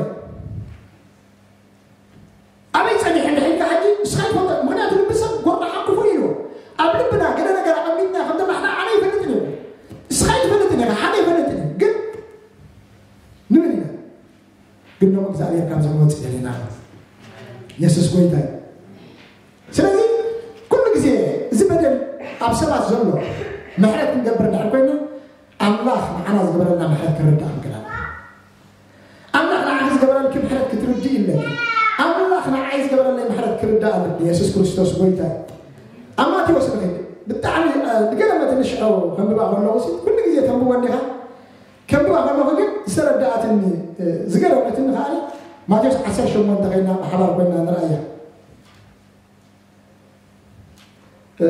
ኣበይ ጸኒሑ እንድሕር ኢልካ ሕጂ ንስኻ ይፈልጦ። ምኽንያቱ ልቢ ሰብ ጎርባሓ ክፉእ ኢሉ። ኣብ ልብና ገለ ነገር ኣቐሚጥና ከም ደማሕና ኣነ ይፈልጥን እዩ። ንስኻ ይፈልጥን ኢኻ፣ ሓደ ይፈልጥን እዩ። ግን ንብል ኢና። ግን ደሞ እግዚኣብሔር ካብ ዝመወጽእ ደሊና። የሱስ ጎይታ እዩ። ስለዚ ኩሉ ግዜ እዚ በደል ኣብ ሰባት ዘሎ ምሕረት ክንገብር እንድሕር ኮይና ኣምላኽ ንዓና ዝገበረልና ምሕረት ክንርዳእ ክንክእል ኣለና። ኣምላኽ ንዓኺ ዝገበረልኪ ምሕረት ክትርድእ ኣለኪ። ኣምላኽ ንዓይ ዝገበረለይ ምሕረት ክርዳእ ኣለኒ። የሱስ ክርስቶስ ጎይታ እዩ። ኣብ ማቴዎስ ንኸይድ። ብጣዕሚ፣ እ፣ ዝገረመትኒ ሽዑ ከንብባ ከለኹ ሲ፣ ኩሉ ግዜ ተንብቦ እንዲኻ። ከንብባ ከለኹ ግን ዝተረዳኣትኒ፣ እ፣ ዝገረመትኒ ከኣ ማቴዎስ ዓሰርተ ሸሞንተ ከይድና ብሓባር ኮይና ንርኣያ። እ፣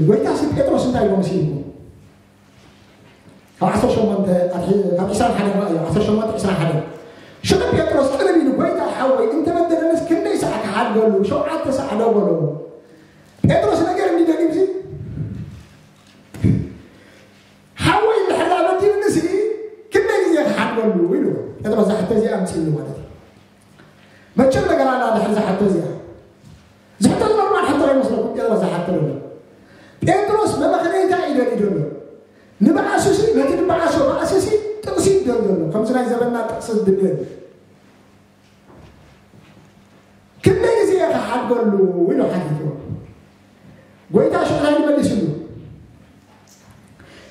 ጎይታ ሲ ጴጥሮስ እንታይ ኢሉ መሲልኩም? ካብ ዓሰርተ ሸሞንተ ኣትሒ-፣ ካብ ዕስራን ሓደን ረኣዩ፣ ዓሰርተ ሸሞንተ ዕስራን ሓደን። ሽዑ ጴጥሮስ ቅልል ኢሉ፣ "ጎይታ ሓወይ፣ እንተበደለንስ ክንደይ ሰዓት ክሓድገሉ? ሸውዓተ ሰዓት ዶ?" በሎ። ጴጥሮስ ነገር እንዲደግም ሲ፣ "ሓወይ እንድሕር በዲሉንሲ ክንደይ ግዜ ክሓድገሉ?" ኢሉ። ጴጥሮስ እዛ ሕቶ እዚኣ ኣምጺእሉ ማለት እዩ። መቸም ነገር ኣላ ድሕሪ ዝሓቶ እዚኣ። ዝሕቶ ኖርማል ሕቶ ኣይመስለኩም ጴጥሮስ ዝሓቶ ዘሎ። ጴጥሮስ መመኽነይታ እዩ ደልዩ ዘሎ። ንበኣሱሲ፣ ነቲ ንበኣሶ በኣስሲ ጥቕሲ እዩ ደልዩ ዘሎ። ከምዚ ናይ ዘበንና ጥቕሲ ዝድልየሉ። "ክንደይ ግዜ እየ ክሓድገሉ?" ኢሉ ሓቲትዎ። ጎይታ ሽዑ እንታይ መሊስሉ?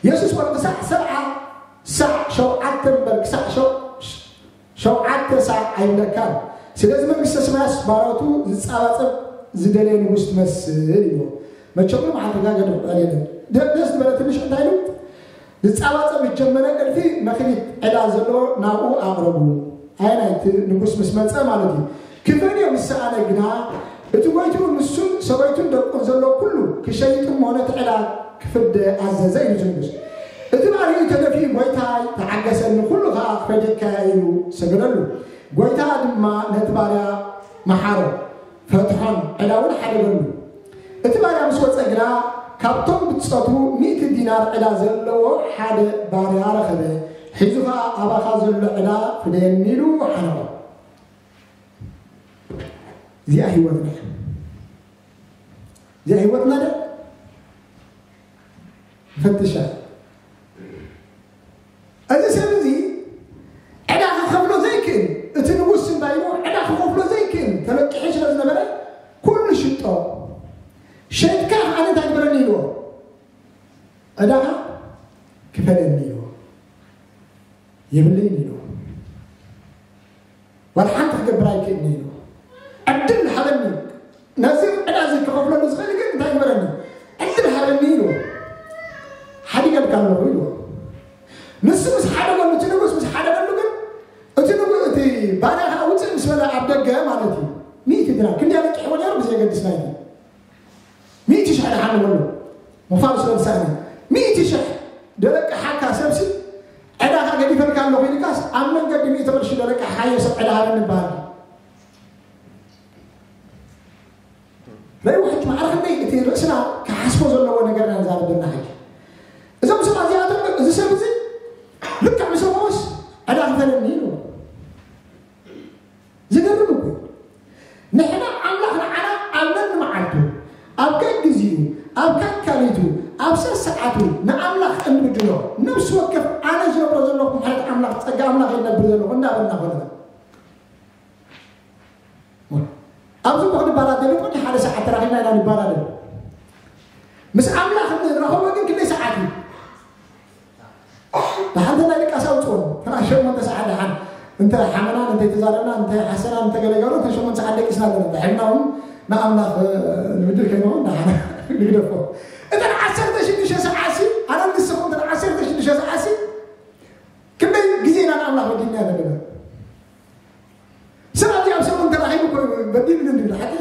የሱስ ወዲ ክሳዕ ሰብዓ ሳዕ ሸውዓተ እምበር ክሳዕ ሸው-፣ ሸውዓተ ሳዕ ኣይብለካን። ስለዚ መንግስተ ሰማያት ባሮቱ ዝጻባጸብ ዝደለየ ንጉስ ትመስል ኢልዎ። መቸም መዓልቲ ጋገ ደብዕል የለን። ደ-፣ ደስ ዝበለ ትንሽ እንታይ ኢሉ? ዝጻባጸብ ዝጀመረ እልፊ መኽሊት ዕዳ ዘለዎ ናብኡ ኣቕረቡ። ኣየናይ? እቲ ንጉስ ምስ መጸ ማለት እዩ። ክፈልዮ ምስ ሰኣነ ግና እቲ ጎይትኡ ንሱን ሰበይቱን ደቁን ዘሎ ኩሉ ክሸይጥ እሞ ነቲ ዕዳ ክፍደ ኣዘዘ ኢሉ እቲ ንጉስ። እቲ ባርዩ ተደፊኡ፣ "ጎይታይ፣ ተዓገሰኒ፣ ኩሉ ኸኣ ክፈድየካ እየ" ኢሉ ሰገደሉ። ጎይታ ድማ ነቲ ባርያ መሓሮ፣ ፈትሖን ዕዳ እውን ሓደገሉ። እቲ ባርያ ምስ ወጸ ግና፣ ካብቶም ብጾቱ ሚእቲ ዲናር ዕዳ ዘለዎ ሓደ ባርያ ረኸበ። ሒዙ ኸኣ፣ "ኣባኻ ዘሎ ዕዳ ፍደየኒ" ኢሉ ሓነቖ። እዚኣ ህይወትና እያ። እዚኣ ህይወትና ዶ? ፈትሻ። እዚ ሰብ እዚ ዕዳ ክኸፍሎ ዘይክእል፣ እቲ ንጉስ እንታይ ኢልዎ? ዕዳ ክኸፍሎ ዘይክእል ተለቂሑ ስለ ዝነበረ፣ ኩሉ ሽጦ። "ሸይጥካ ኣነ እንታይ ግበረኒ?" ኢልዎ። "ዕዳኻ ክፈለኒ" ኢልዎ። "የብለይን" ኢልዎ። "ዋላ ሓንቲ ክገብር ኣይክእልን" ኢልዎ። "ዕድል ሃበኒ፣ ነዚ ዕዳ እዚ ክኸፍለሉ ዝኽእል ግን እንታይ ግበረኒ? ዕድል ሃበኒ" ኢልዎ። "ሓዲገልካ ኣለኹ" ኢልዎ። ንሱ ምስ ሓደገሉ፣ እቲ ንጉስ ምስ ሓደገሉ ግን፣ እቲ ንጉ-፣ እቲ ባርያ ከዓ ውፅእ ምስ በለ ኣብ ደገ ማለት እዩ፣ ሚእቲ ዲናር ክንደይ ኣለቂሕዎ ነይሩ ብዘየገድስ ናይቲ ሚእቲ ሽሕ ደሓን ንበሎ፣ ምኽፋል ስለ ዝሰኣነ፣ ሚእቲ ሽሕ ደለቅሓካ ሰብሲ፣ ዕዳኻ ገዲፈልካ ኣለኹ ኢልካስ፣ ኣብ መንገዲ ሚእቲ ቅርሺ ደለቅሓዮ ሰብ ዕዳ ሃበኒ ይበሃል። ረእይዎ ሕጂ ማዕረ ክንደይ እቲ ርእስና ክሓስቦ ዘለዎ ነገር ኢና ንዛረብ ዘለና ሕጂ። እዞም ሰባት እዚኣቶም፣ እዚ ሰብ እዚ ልክዕ ምስ ረኸቦስ ዕዳ ክፈለኒ ኢሉ። ዝገርም እኮ። ንሕና ኣምላኽ ንዓና ኣብ ነንመዓልቱ፣ ኣብ ከግዜኡ፣ ኣብ ከካሊቱ፣ ኣብ ሰሰዓቱ ንኣምላኽ እንብድሎ፣ ነፍሲ ወከፍ ኣነ ዝነብሮ ዘለኹ ምሕረት ኣምላኽ፣ ጸጋ ኣምላኽ እየ ዝነብር ዘለኹ እንዳበልና ኮለና። ኣብዚ እኮ ክንባራደል እኮ ሓደ ሰዓት ተራኺብና ኢና ንባራደል። ምስ ኣምላኽ እንራኸቦ ግን ክንደይ ሰዓት እዩ? ደሓን እንተ ናይ ድቃስ ኣውፅኦን፣ ተራ ሸሞንተ ሰዓት ደሓን እንተ ሓመናን፣ እንተ ተዛረብናን፣ እንተ ሓሰናን፣ እንተ ገለገሉ፣ እንተ ሸሞንተ ሰዓት ደቂስና ኣለና። ድሕርና እውን ንኣምላኽ፣ እ፣ ንብድል ከይንኸውን ደሓን ንግደፎ። እተን ዓሰርተ ሽዱሽተ ሰዓት ሲ፣ ኣነ ንስኹም እተን ዓሰርተ ሽዱሽተ ሰዓት ሲ፣ ክንደይ ግዜ ኢና ንኣምላኽ በዲልና ዘለና? ሰብ ኣብዚ ኣብ ሰሙን ተራኺቡ እኮ በዲሉኒ እንድብል፣ ሓቂ?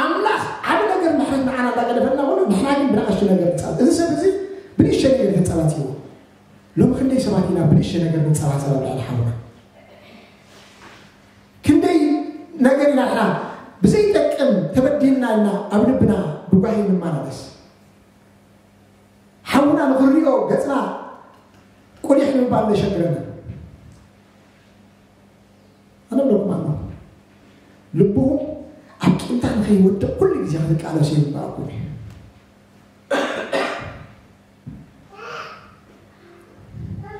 ኣምላኽ ዓቢ ነገር ምሕረት ንዓና እንዳገደፈልና ኾሎ፣ ንሕና ግን ብንኣሽቱ ነገር ንጻወት። እዚ ሰብ እዚ ብንእሽተይ ነገር ተጻባጺዎ። ሎሚ ክንደይ ሰባት ኢና ብንእሽተይ ነገር ንጸባጸብ ኣብ ልዕሊ ሓውና? ክንደይ ነገር ኢና ንሕና ብዘይጠቅም ተበዲልና ኢልና ኣብ ልብና ብጓሂ ንመላለስ? ሓውና ንኽንሪኦ ገጽና ቁሊሕ ንምባል ዘሸግረና። ኣነ እብለኩም ኣለኹ፣ ልብኹም ኣብ ቂምታ ንኸይወድቕ ኩሉ ግዜ ክትቃለሱ ይግባኣኩም እዩ።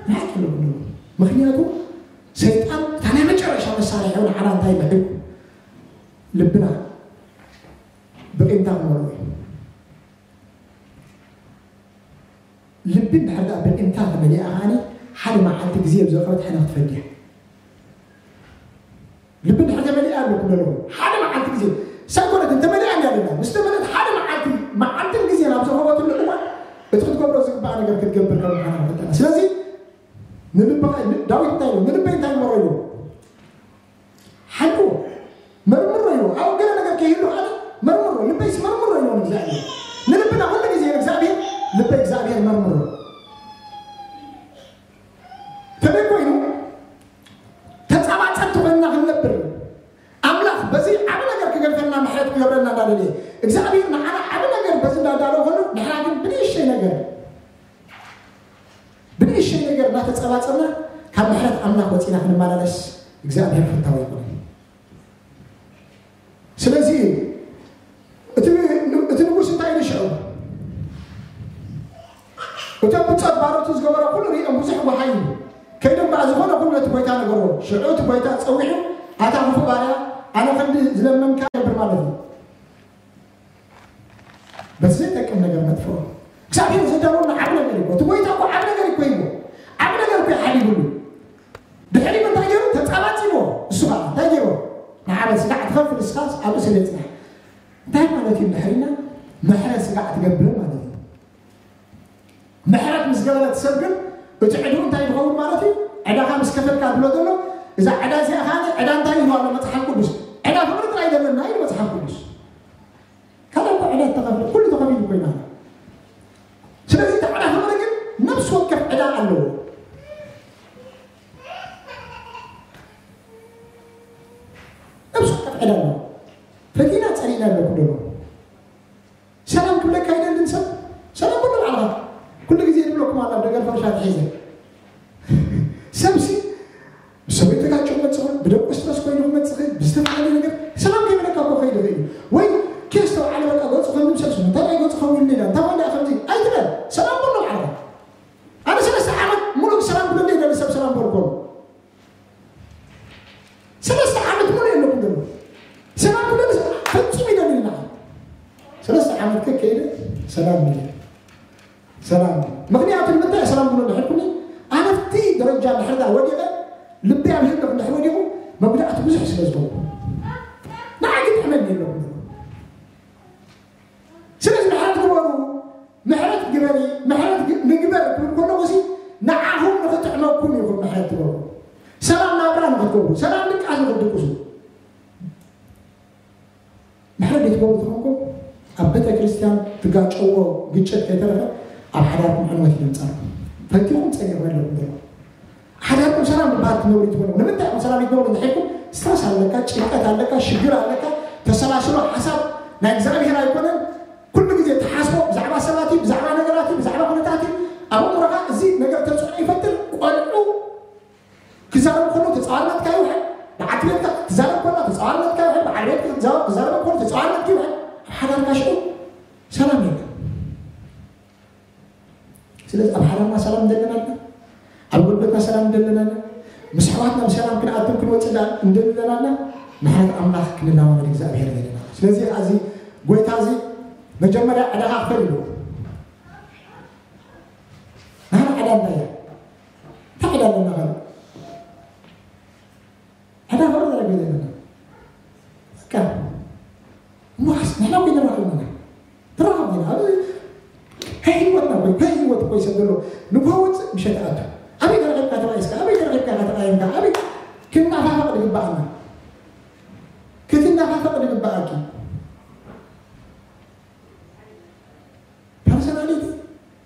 ንሓቂ ኣለኩም። ምኽንያቱ ሰይጣን እታ ናይ መጨረሻ መሳርሒ ንዓና እንታይ ምሕል ልብና ብቂምታ ክመልኡ እዩ። ልቢ እንድሕር ደኣ ብቂምታ ተመሊኣ ከዓኒ ሓደ መዓልቲ ግዜ ኣብ ዘቕረበት ሕነ ክትፈድያ። ልቢ እንድሕር ተመሊኣ ኣለኩም ዘለኹም ሓደ መዓልቲ ግዜ ሳይኮነት እንተመሊኣ እንዲያ ዘለና ምስ ተመለት ሓደ መዓልቲ መዓልትን ግዜ ናብ ዘኸበትሉ እዋን እቲ ክትገብሮ ዝግባእ ነገር ክትገብር ከም ምዃና ንፈልጠና። ስለዚ ንልብኻ ዳዊት እንታይ ኢሉ? ንልበይ እንታይ ይመሮ ኢሉ? ሓልዎ መርምሮ ኢሉ። ኣብ ገለ ነገር ከይህሉ ኣነ መርምሮ፣ ልበይስ መርምሮ ኢሉ ንእግዚኣብሔር። ንልብና ኩሉ ግዜ ንእግዚኣብሔር ልበይ እግዚኣብሔር መርምሮ። ከመይ ኮይኑ ተጻባጸብቲ ኮይንና ክንነብር ኣምላኽ በዚ ዓቢ ነገር ክገድፈልና ምሕረት ክገብረልና እንዳደለየ እግዚኣብሔር ንዓና ዓቢ ነገር በዚ እንዳዳለወ ከሎ ንሕና ግን ብንእሽተይ ነገር ብንእሽተይ ነገር እናተጸባጸብና ካብ ምሕረት ኣምላኽ ወጺና ክንመላለስ እግዚኣብሔር ፍታው ኣይኮነን። ስለዚ እቲ እቲ ንጉስ እንታይ ኢሉ ሽዑ? እቶም ብጾት ባሮቱ ዝገበሮ ኩሉ ሪኦም ብዙሕ ወሃይ እዩ። ከይዶም ከዓ ዝኾነ ኩሉ ነቲ ጎይታ ነገርዎ። ሽዑ እቲ ጎይታ ጸዊዑ ኣታ ክፉእ ባርያ ኣነ ክንዲ ዝለመንካ ገብር ማለት እዩ። በዚ ዘይጠቅም ነገር መጥፍኦ። እግዚኣብሔር ዘዳለወና ዓቢ ነገር እዩ። እቲ ጎይታ እኮ ዓቢ ነገር እኮ እዩ። ዓቢ ነገር እኮ ይሓዲጉሉ። ድሕሪ እንታይ ገይሩ? ተጻባጺቦ። እሱ ከዓ እንታይ ገይሩ? ንዓበ ስጋዕ ትኸፍል እስኻስ ኣብ እስር ቤት ጽናሕ። እንታይ ማለት እዩ ድሕሪና? ምሕረት ስጋዕ ትገብር ማለት እዩ። ምሕረት ምስ ገበረት ሰብ ግን እቲ ዕድኡ እንታይ ዝኸውን ማለት እዩ? ዕዳኻ ምስ ከፈልካ ዝብሎ ዘሎ እዛ ዕዳ እዚኣ ከዓ ዕዳ እንታይ ይብሎ ኣሎ መጽሓፍ ቅዱስ? ዕዳ ፍቕሪ ጥራይ ዘለና እዩ መጽሓፍ ቅዱስ። ካልእ እኮ ዕዳ ተኸፍለ ኩሉ ተኸፊሉ ኮይና። ስለዚ እቲ ዕዳ ፍቕሪ ግን ነፍሲ ወከፍ ዕዳ ኣለዎ። ነፍሲ ወከፍ ዕዳ ኣለዎ። ፈቲና ጸሊእና ኣለኩ ደሎ ሰላም ክብለካ ይደልን ሰብ ሰላም ብሎ ባዕልኻ ኩሉ ግዜ ይብለኩም ኣላ ደገር ፈርሻ ትሒዘ ሰብሲ ብሰበይቱ ተጋጭ ክመፅእ ብደቂ ስትረስ ኮይኑ ክመፅእ ብዝተፈላለዩ ነገር ሰላም ከይበለካ እኮ ከይድ ይኽእል እዩ። ወይ ኬስ ተባዕለ በቃ ገፁ ከም ዝምሰልሱ እንታይ ናይ ገፁ ከም ይልና እንታይ ወዳ ከምዚ ኣይትበል ሰላም ብሎ ባዕልኻ። ኣነ ሰለስተ ዓመት ሙሉእ ሰላም ብሎ ደለ ሰብ ሰላም በልኮ ሰለስተ ዓመት ሙሉ የለኩም ዘሎ ሰላም ክብለስ ፈጹም ይደልልና ሰለስተ ዓመት ከከይደ ሰላም ይደ ሰላም ምክንያቱ ንምንታይ ሰላም ብሎ ድሕልኩኒ ኣነፍቲ ደረጃ ድሕርዳ ወዲቐ ልቢ ኣብ ህልክ ድሕር ወዲቑ መጉዳእቲ ብዙሕ ስለ ዝኸውን ንዓይ ግን ሕመል የለኩም ዘሎ ስለዚ ምሕረት ግበሩ ምሕረት ግበሪ ምሕረት ግ- ንግበር ክብል ከለኹ ሲ ንዓኹም ንኽጥዕመኩም ኢኹም ምሕረት ትገብሩ ሰላም ናብራ ንኽትገብሩ ሰላም ድቃስ ንኽትድቅሱ ምሕረት ዘይትገብሩ ተኾንኩም ኣብ ቤተ ክርስቲያን ትጋጨዎ ግጭት ከይተረፈ ኣብ ሓዳርኩም ዕንወት ይምፃልኩም ፈቲኹም ፀኒኹም ኣለኩም ዘለኹም ሓዳርኩም ሰላም ዝበሃል ትነብሩ ትኾኑ ንምንታይ ኢኹም ሰላም ይትነብሩ እንድሕልኩም ስትረስ ኣለካ ጭንቀት ኣለካ ሽግር ኣለካ ተሰላስሎ ሓሳብ ናይ እግዚኣብሔር ኣይኮነን ኩሉ ግዜ ትሓስቦ ብዛዕባ ሰባት እዩ ብዛዕባ ነገራት እዩ ብዛዕባ ኩነታት እዩ ኣብ ኣእምሮኻ እዚ ነገር ተፅዕኖ ይፈጥር ቆልዑ ክዛረብ ከሎ ተፃዋርነትካ ይውሕድ በዓልቲ ቤትካ ትዛረብ ከላ ተፃዋርነትካ ይውሕድ በዓል ቤትካ ክዛረብ ክዛረብ ከሎ ተፃዋርነትካ ይውሕድ ኣብ ሓዳርካ ሽዑ ሰላም የለን ስለዚ ኣብ ሓዳርና ሰላም እንደለናና ኣብ ጉልበትና ሰላም እንደለናና ምስ ኣሕዋትና ብሰላም ክንኣትን ክንወፅእ ዳ እንደለናና ምሕረት ኣምላኽ ክንለማመድ እግዚኣብሔር ዘለና ስለዚ እዚ ጎይታ እዚ መጀመርያ ዕዳኻ ክፈል ኢሉ ናህና ዕዳ እንታይ እያ እንታይ ዕዳ ኣለና ካል ዕዳ ፈረ ዘረገ ዘለና በቃ እሞ ንሕና ኮይና ንራኸብ ኢና ንራኸብ ኢና ኣብ ከህይወትና ኮይ ከህይወት ኮይ ሰብ ዘሎ ንጎወፅ ምሸት ኣቱ ኣበይ ተረኺብካ ተባይስካ ኣበይ ተረኺብካ ተቃየምካ ኣበይ ክናፋፈቕ ዝግባኣና ክትናፋፈቕ ዝግባኣኪ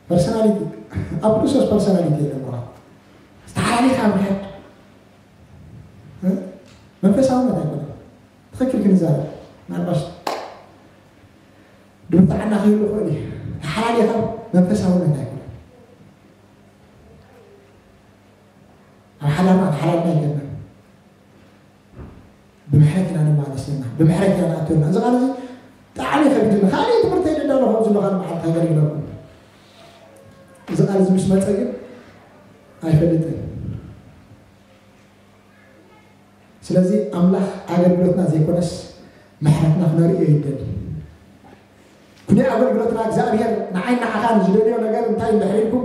ፐርሶናሊቲ፣ ኣብ ክርስቶስ ፐርሶናሊቲ የለን። ብርሃን ዝተሓላለኻ ምሕድ መንፈሳውነት ኣይኮነን። ትኽክል ክንዛረብ ምናልባሽ ድብርታዕና ክህሉ ይኽእል እዩ። ተሓላሊኻ መንፈሳውነት ኣይኮነን። ኣብ ሓዳርና ተሓላልና ኣይገናን። ብምሕረት ኢና ንመላለስ ዘለና። ብምሕረት ኢና ንኣትወና። እዚ ቃል እዚ ብጣዕሚ ከቢድና። ካልእ ትምህርቲ ኣይደዳለኹ ኣብዚ ለኻል መዓልቲ ኣገልግለኩም። እዚ ቃል እዚ ምስ መጸ ግን ኣይፈልጥን። ስለዚ ኣምላኽ ኣገልግሎትና ዘይኮነስ ምሕረትና ክነርእዮ ይደል። ኩሉ ኣገልግሎትና እግዚኣብሔር ንዓይ ንዓኻ ዝደልዮ ነገር እንታይ እንድሕር ኢልኩም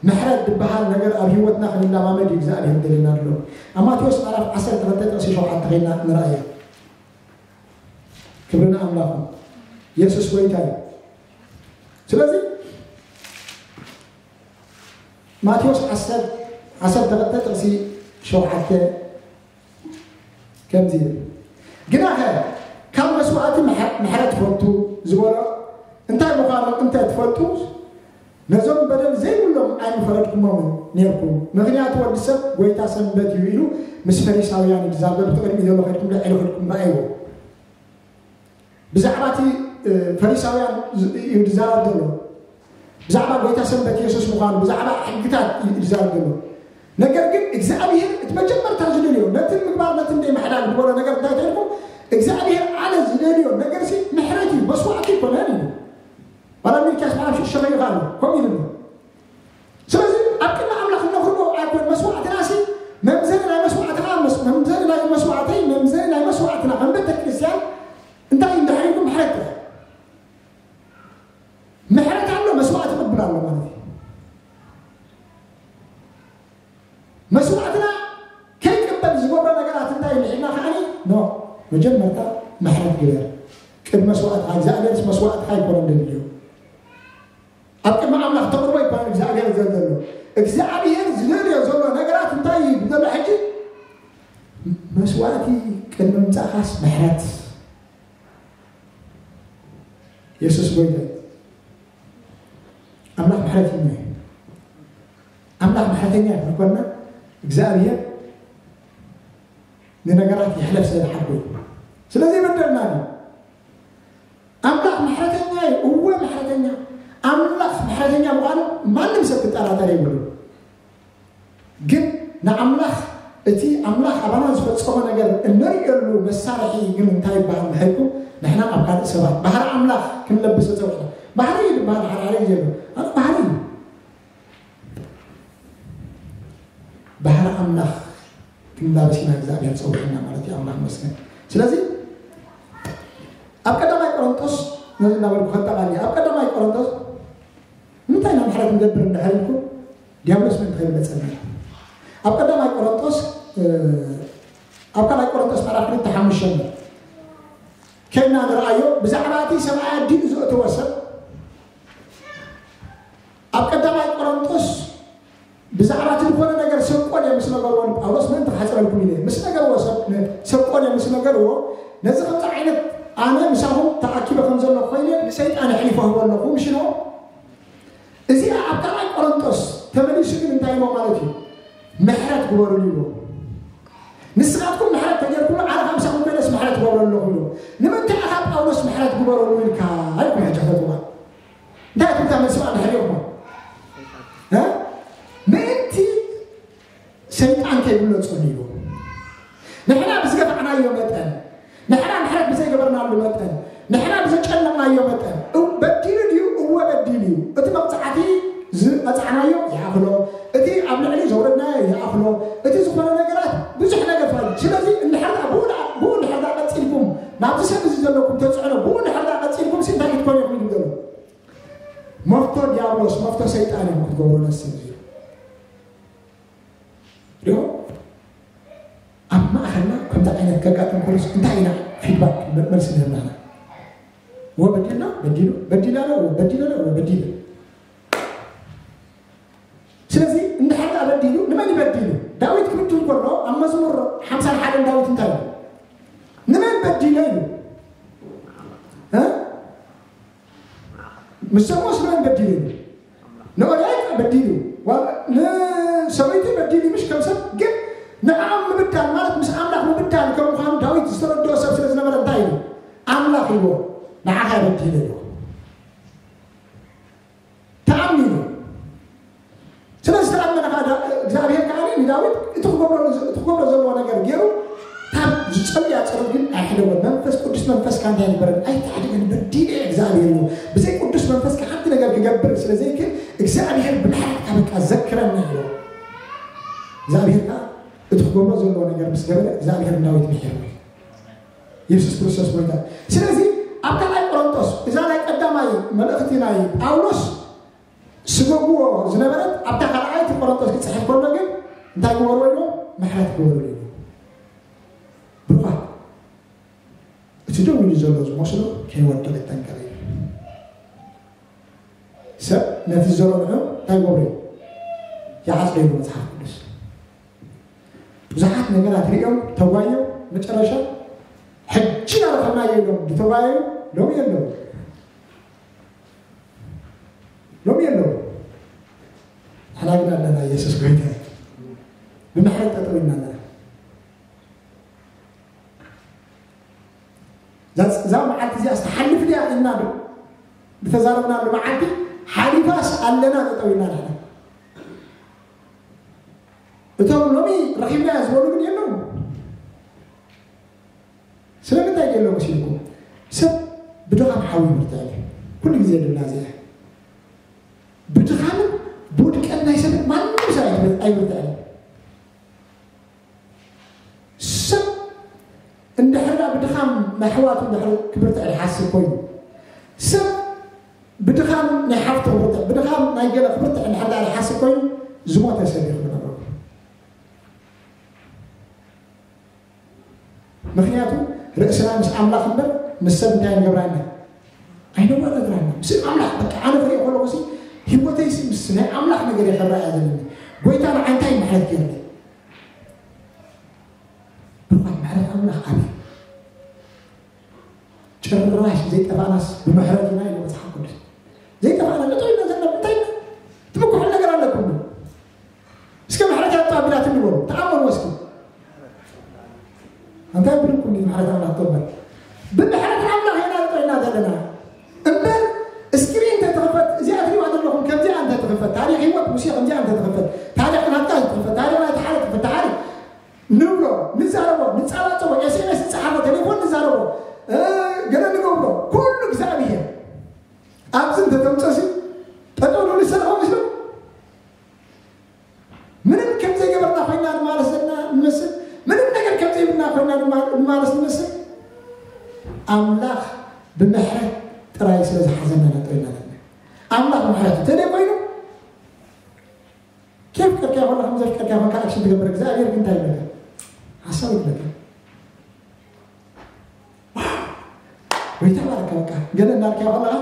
ምሕረት ዝበሃል ነገር ኣብ ህይወትና ክንለማመድ እዩ እግዚኣብሔር ደልና ኣሎ። ኣብ ማቴዎስ ምዕራፍ ዓሰርተ ክልተ ጥቕሲ ሸውዓተ ኸይና ንረኣዮ። ክብሪ ንኣምላኹ። የሱስ ጎይታ እዩ። ስለዚ ማቴዎስ ዓሰርተ ክልተ ጥቕሲ ሸውዓተ ከምዚ ይብል፣ ግናኸ ካብ መስዋእቲ ምሕረት ፈቱ ዝበሎ እንታይ ምዃኑ እንተ ትፈልጡ ነዞም በደል ዘይብሎም ኣይምፈረድኩሞምን ነርኩም። ምኽንያቱ ወዲ ሰብ ጎይታ ሰንበት እዩ ኢሉ ምስ ፈሪሳውያን ይዛረብ። ብትቕድሚ ዘሎ ከድኩም ልዕሊ ከድኩም ረኣይዎ። ብዛዕባ እቲ ፈሪሳውያን እዩ ዝዛረብ ዘሎ። ብዛዕባ ጎይታ ሰንበት የሱስ ምዃኑ ብዛዕባ ሕግታት እዩ ዝዛረብ ዘሎ። ነገር ግን እግዚኣብሔር እቲ መጀመርታ ዝደልዮ ነቲ ምግባር ነቲ እንደ ምሕዳግ ዝበሎ ነገር እንታይ ተልኩም እግዚኣብሔር ኣነ ዝደልዮ ነገር ሲ ምሕረት እዩ፣ መስዋዕቲ ይኮነን እዩ። ባላ ሚልኪያስ ምዕራፍ ሽዱሽተ ከይኻ ኣሎ ከምኡ ኢሉ። ስለዚ ኣብ ቅድሚ ኣምላኽ እነኽርቦ ኣይኮን መስዋዕትና ሲ መምዘኒ ናይ መስዋዕትኻ መምዘኒ ናይ መስዋዕተይ መምዘኒ ናይ መስዋዕትና ከም ቤተ ክርስቲያን እንታይ እንድሕር ኢልኩም ምሕረት ጥራሕ ምሕረት ኣሎ መስዋዕቲ ቅብል ኣሎ ማለት እዩ። መስዋዕትና ከይቅበል ዝገብሮ ነገራት እንታይ ንሕና ከዓኒ ኖ መጀመርታ ምሕረት ግበር። ቅድ መስዋዕትካ እግዚኣብሔርስ መስዋዕትካ ኣይኮነን ደልዮ ኣብ ቅድሚ ኣምላኽ ተቕርቦ ይባል እግዚኣብሔር ዘሎ እግዚኣብሔር ዝደልዮ ዘሎ ነገራት እንታይ እዩ ዘሎ ሕጂ መስዋዕቲ ቅድሚ ምምፃእካስ ምሕረት የሱስ ጎይታ ኣምላኽ ምሕረት እዩ ኣምላኽ ምሕረተኛ ይኮና እግዚኣብሔር ንነገራት ይሕለፍ ስለ ዝሓጎ ስለዚ ይበደልና እዩ ኣምላኽ ምሕረተኛ እዩ እወ ምሕረተኛ ኣምላኽ ምሕረተኛ ምዃኑ ማንም ሰብ ክጠራጠር የብሉ ግን ንኣምላኽ እቲ ኣምላኽ ኣባና ዝፈፀሞ ነገር እንርእየሉ መሳርሒ ግን እንታይ ይበሃል ምሕልኩ ንሕና ኣብ ካልእ ሰባት ባህሪ ኣምላኽ ክንለብስ ፀውዕና ባህሪ እዩ ዝበሃል ሓደ ሓደ ግዜ ኣሎ ኣነ ባህሪ እዩ ባህሪ ኣምላኽ ክንላበስ ኢና እግዚኣብሔር ፀውዕና ማለት እዩ ኣምላኽ መስገን ስለዚ ኣብ ቀዳማይ ቆሮንጦስ ነዚ እናበልኩ ከጠቓሊ ኣብ ቀዳማይ ቆሮንጦስ እንታይ ኢና ምሕረት ንገብር እንዳሃልኩ ዲያብሎስ ምን ከይብለፀና ኣብ ቀዳማይ ቆሮንጦስ ኣብ ካልኣይ ቆሮንጦስ ምዕራፍ ክልተ ሓሙሽተ ከና ንረኣዮ ብዛዕባ እቲ ሰብኣይ ኣዲኡ ዘእተወ ሰብ ኣብ ቀዳማይ ቆሮንጦስ ብዛዕባ እቲ ዝኾነ ነገር ሰብ ቆልየ ምስ ነገርዎ ንጳውሎስ ምእንቲ ክሓፅረልኩም ኢለ ምስ ነገርዎ ሰብ ሰብ ቆልየ ምስ ነገርዎ ነዚ ከምዚ ዓይነት ኣነ ምሳኹም ተኣኪበ ከም ዘሎ ኮይነ ንሰይጣን ኣሕሊፎ ህቦ ኣለኹ ምሽኖ እዚኣ ኣብ ካልኣይ ቆሮንጦስ ተመሊሱ ግን እንታይ ኢልዎ ማለት እዩ ምሕረት ግበሩሉ ኢልዎ ንስኻትኩም ምሕረት ተገርኩሉ ኣነ ካብ ምሳኹም ኮይነስ ምሕረት ግበሩ ኣለኹ ኢልዎ ንምንታይ ኢኻ ጳውሎስ ምሕረት ግበሩሉ ኢልካ ኢልኩም ሕጂ ሕተትዋ እንታይ ትብታ መልሲ ባዕሉ ሕሪቑሞ ምእንቲ ሰይጣን ከይብሎ ጸሊሉ ንሕና ብዝገፋዕናዮ መጠን ንሕና ምሕረት ብዘይገበርናሉ መጠን ንሕና ብዘጨነቕናዮ መጠን በዲሉ ድዩ እወ በዲሉ እዩ እቲ መቕፃዕቲ ዝቐፃዕናዮ ይኣኽሎ እቲ ኣብ ልዕሊ ዘውረድናዮ ይኣኽሎ እቲ ዝኾነ ነገራት ብዙሕ ነገር ፋል ስለዚ እንድሕር ብኡ እንድሕር ቀፂልኩም ናብዚ ሰብ እዚ ዘለኩም ተፅዕኖ ብኡ እንድሕር ቀፂልኩም እንታይ ክትኮኑ ይኽእሉ ዘሎ መፍቶ ዲያብሎስ መፍቶ ሰይጣን እዮም ክትገብሩ ነስብ እዩ ሪኦ ኣብ ማእኸልና ከምዚ ዓይነት ከጋጥም ከሎስ እንታይ ኢና ፊድባክ መልሲ ንህብናና ወበዲልና በዲሉ በዲላለ ወበዲለለ ወበዲለ ስለዚ እንድሕር በዲሉ ንመን ይበዲሉ ዳዊት ክብድል ከሎ ኣብ መዝሙር ሓምሳ ሓደን ዳዊት እንታይ እዩ ንመን በዲለ እዩ ምስ ሰሞ ስለመን በዲሉ እዩ ንኦሪት በዲሉ፣ ዋ-፣ ንሰበይቲ በዲሉ፣ ምሽ ከም ሰብ ግን ንዓም ምብዳል ማለት ምስ ኣምላኽ ምብዳል ከም ምዃኑ ዳዊት ዝተረድኦ ሰብ ስለ ዝነበረ እንታይ ኢሉ? ኣምላኽ ኢልዎ፣ ንዓኻ በዲሉ ኢልዎ። ተኣሚኑ። ስለዚ ተኣመነ ከኣ ዳ-፣ እግዚኣብሔር ከኣ ንዳዊት እቲ ክገብሮ፣ እቲ ክገብሮ ዘለዎ ነገር ገይሩ፣ ካብ ዝጸልያ ጸሎት ግን ኣይሕደጎን። መንፈስ ቅዱስ መንፈስካ እንታይ ይበረን? ኣይትሕደገን፣ በዲለ እግዚኣብሔር ኢሉ። ብዘይ ቅዱስ መንፈስካ ሓንቲ ነገር ክገብር ስለ ዘይክእል፣ እግዚኣብሔር ብምሕረትካ በቃ ዘክረኒ ኢሉ። እግዚኣብሔር ከኣ እቲ ክገብሮ ዘለዎ ነገር ምስ ገበረ፣ እግዚኣብሔር ንዳዊት ምሒርዎ። የሱስ ክርስቶስ ጎይታ። ስለዚ ኣብ ካልኣይ ቆሮንቶስ፣ እዛ ናይ ቀዳማይ መልእኽቲ ናይ ጳውሎስ ስገግዎ ዝነበረት ኣብታ ካልኣይቲ ቆሮንቶስ ክጽሕፍ ከሎ ግን እንታይ ግበርዎ ኢሉ? ምሕረት ግበርሉ ኢሉ። ብሩኻት፣ እቲ ደው ኢሉ ዘሎ ዝመስሎ ከይወድቕ ይጠንቀቕ ኢሉ። ሰብ ነቲ ዝዘርኦ እንታይ ይገብሮ እዩ? ይዓጽዶ ኢሉ መጽሓፍ ቅዱስ። ብዙሓት ነገራት ሪኦም ተጓዮም መጨረሻ ሕጂ ናረኸብናዮ ኢሎም ዝተጓየዩ ሎሚ የለዉ። ሎሚ የለዉ። ንሕና ግን ኣለና፣ ኢየሱስ ጎይታ እዩ። ብምሕረት ጠጠው ኢልና ኣለና። እዛ፣ እዛ መዓልቲ እዚኣ ዝተሓልፍ ድያ ኢልና ዶ ዝተዛረብናሉ መዓልቲ ሓሊፋስ ኣለና ጠጠው ኢልና ኣለና። እቶም ሎሚ ረኺብናያ ዝበሉ ግን የለዉ። ስለምንታይ የለዉ መሲልኩም? ሰብ ብድኻም ሓዊ ይብርትዕ እዩ። ኩሉ ግዜ ድብላ እዚኣ። ብድኻምን ብውድቀት ናይ ሰብን ማንም ሰብ ኣይብር-፣ ኣይብርትዕን። ሰብ እንድሕር ደኣ ብድኻም ናይ ኣሕዋቱ እንድሕር ክብርትዕ ይሓስብ ኮይኑ፣ ሰብ ብድኻም ናይ ሓፍቱ ክብርትዕ፣ ብድኻም ናይ ገለ ክብርትዕ እንድሕር ደኣ ይሓስብ ኮይኑ፣ ዝሞተ ሰብ እዩ ክነብረሉ። ምኽንያቱ ርእስና ምስ ኣምላኽ እምበር ምስ ሰብ እንታይ ንገብራና? ኣይነወዳድራና። ምስ ኣምላኽ በቃ ኣነ ክሪኦ ከለኹ ሲ ህይወተይ ሲ ምስ ናይ ኣምላኽ ነገር እየ ክረኣያ ዘለኒ። ጎይታ ንዓይ እንታይ ምሕረት ገይርኒ? ብኳን ምሕረት ኣምላኽ ዓብዪ። ጭራሽ ዘይጠፋእናስ ብምሕረት ኢና ኢሉ መጽሓፍ ቅዱስ። ዘይጠፋእና ጠጠው ኢልና ዘለና እንታይ ኢና? ትምክሑን ነገር ኣለኩም ዶ? እስከ ምሕረት ያጣ ቢላትኒ በሉ። ተኣመኑ እስኪ። እንታይ ቢልኩም ምሕረት ኣምላኽ ተበል? ብምሕረት ኣምላኽ ኢና ጠጠው ኢልና ዘለና። እምበር ስክሪን እንተትኽፈት፣ እዚኣ ትሪእዋ ዘለኹም ከምዚኣ እንተትኽፈት፣ ታሪኽ ህይወት ሙሴ ከምዚኣ እንተትኽፈት፣ ታሪኽ ናትካ ትኽፈት፣ ታሪኽ ናይቲ ሓደ ትኽፈት፣ ሓደ ንብሎ፣ ንዛረቦ፣ ንጻባጸቦ፣ ኤስ ኤም ኤስ ንጽሓፎ፣ ቴሌፎን ንዛረቦ፣ እ፣ ገለ ንገብሮ፣ ኩሉ እግዚኣብሄር ኣብዚ እንተተምጸሲ ጠጠው ንብል ዝሰለኹ ምስሉ ምንም ከም ዘይገበርና ኮይና ንማለስ ዘለና ንመስል፣ ምንም ነገር ከም ዘይብልና ኮይና ንማ-፣ ንማለስ ንመስል። ኣምላኽ ብምሕረት ጥራይ ስለ ዝሓዘና ጠጠው ኢልና ዘለና። ኣምላኽ ምሕረት እንተዘይ ኮይኑ፣ ከየፍቀርካዮ ከለኻ፣ ከም ዘፍቀርካዮ ኮንካ ኣክሽን ትገብር፣ እግዚኣብሔር ግን እንታይ ይብለካ? ሓሳብ ይብለካ። ወይ ተባረከ፣ በቃ ገለ እንዳልካዮ ከለኻ፣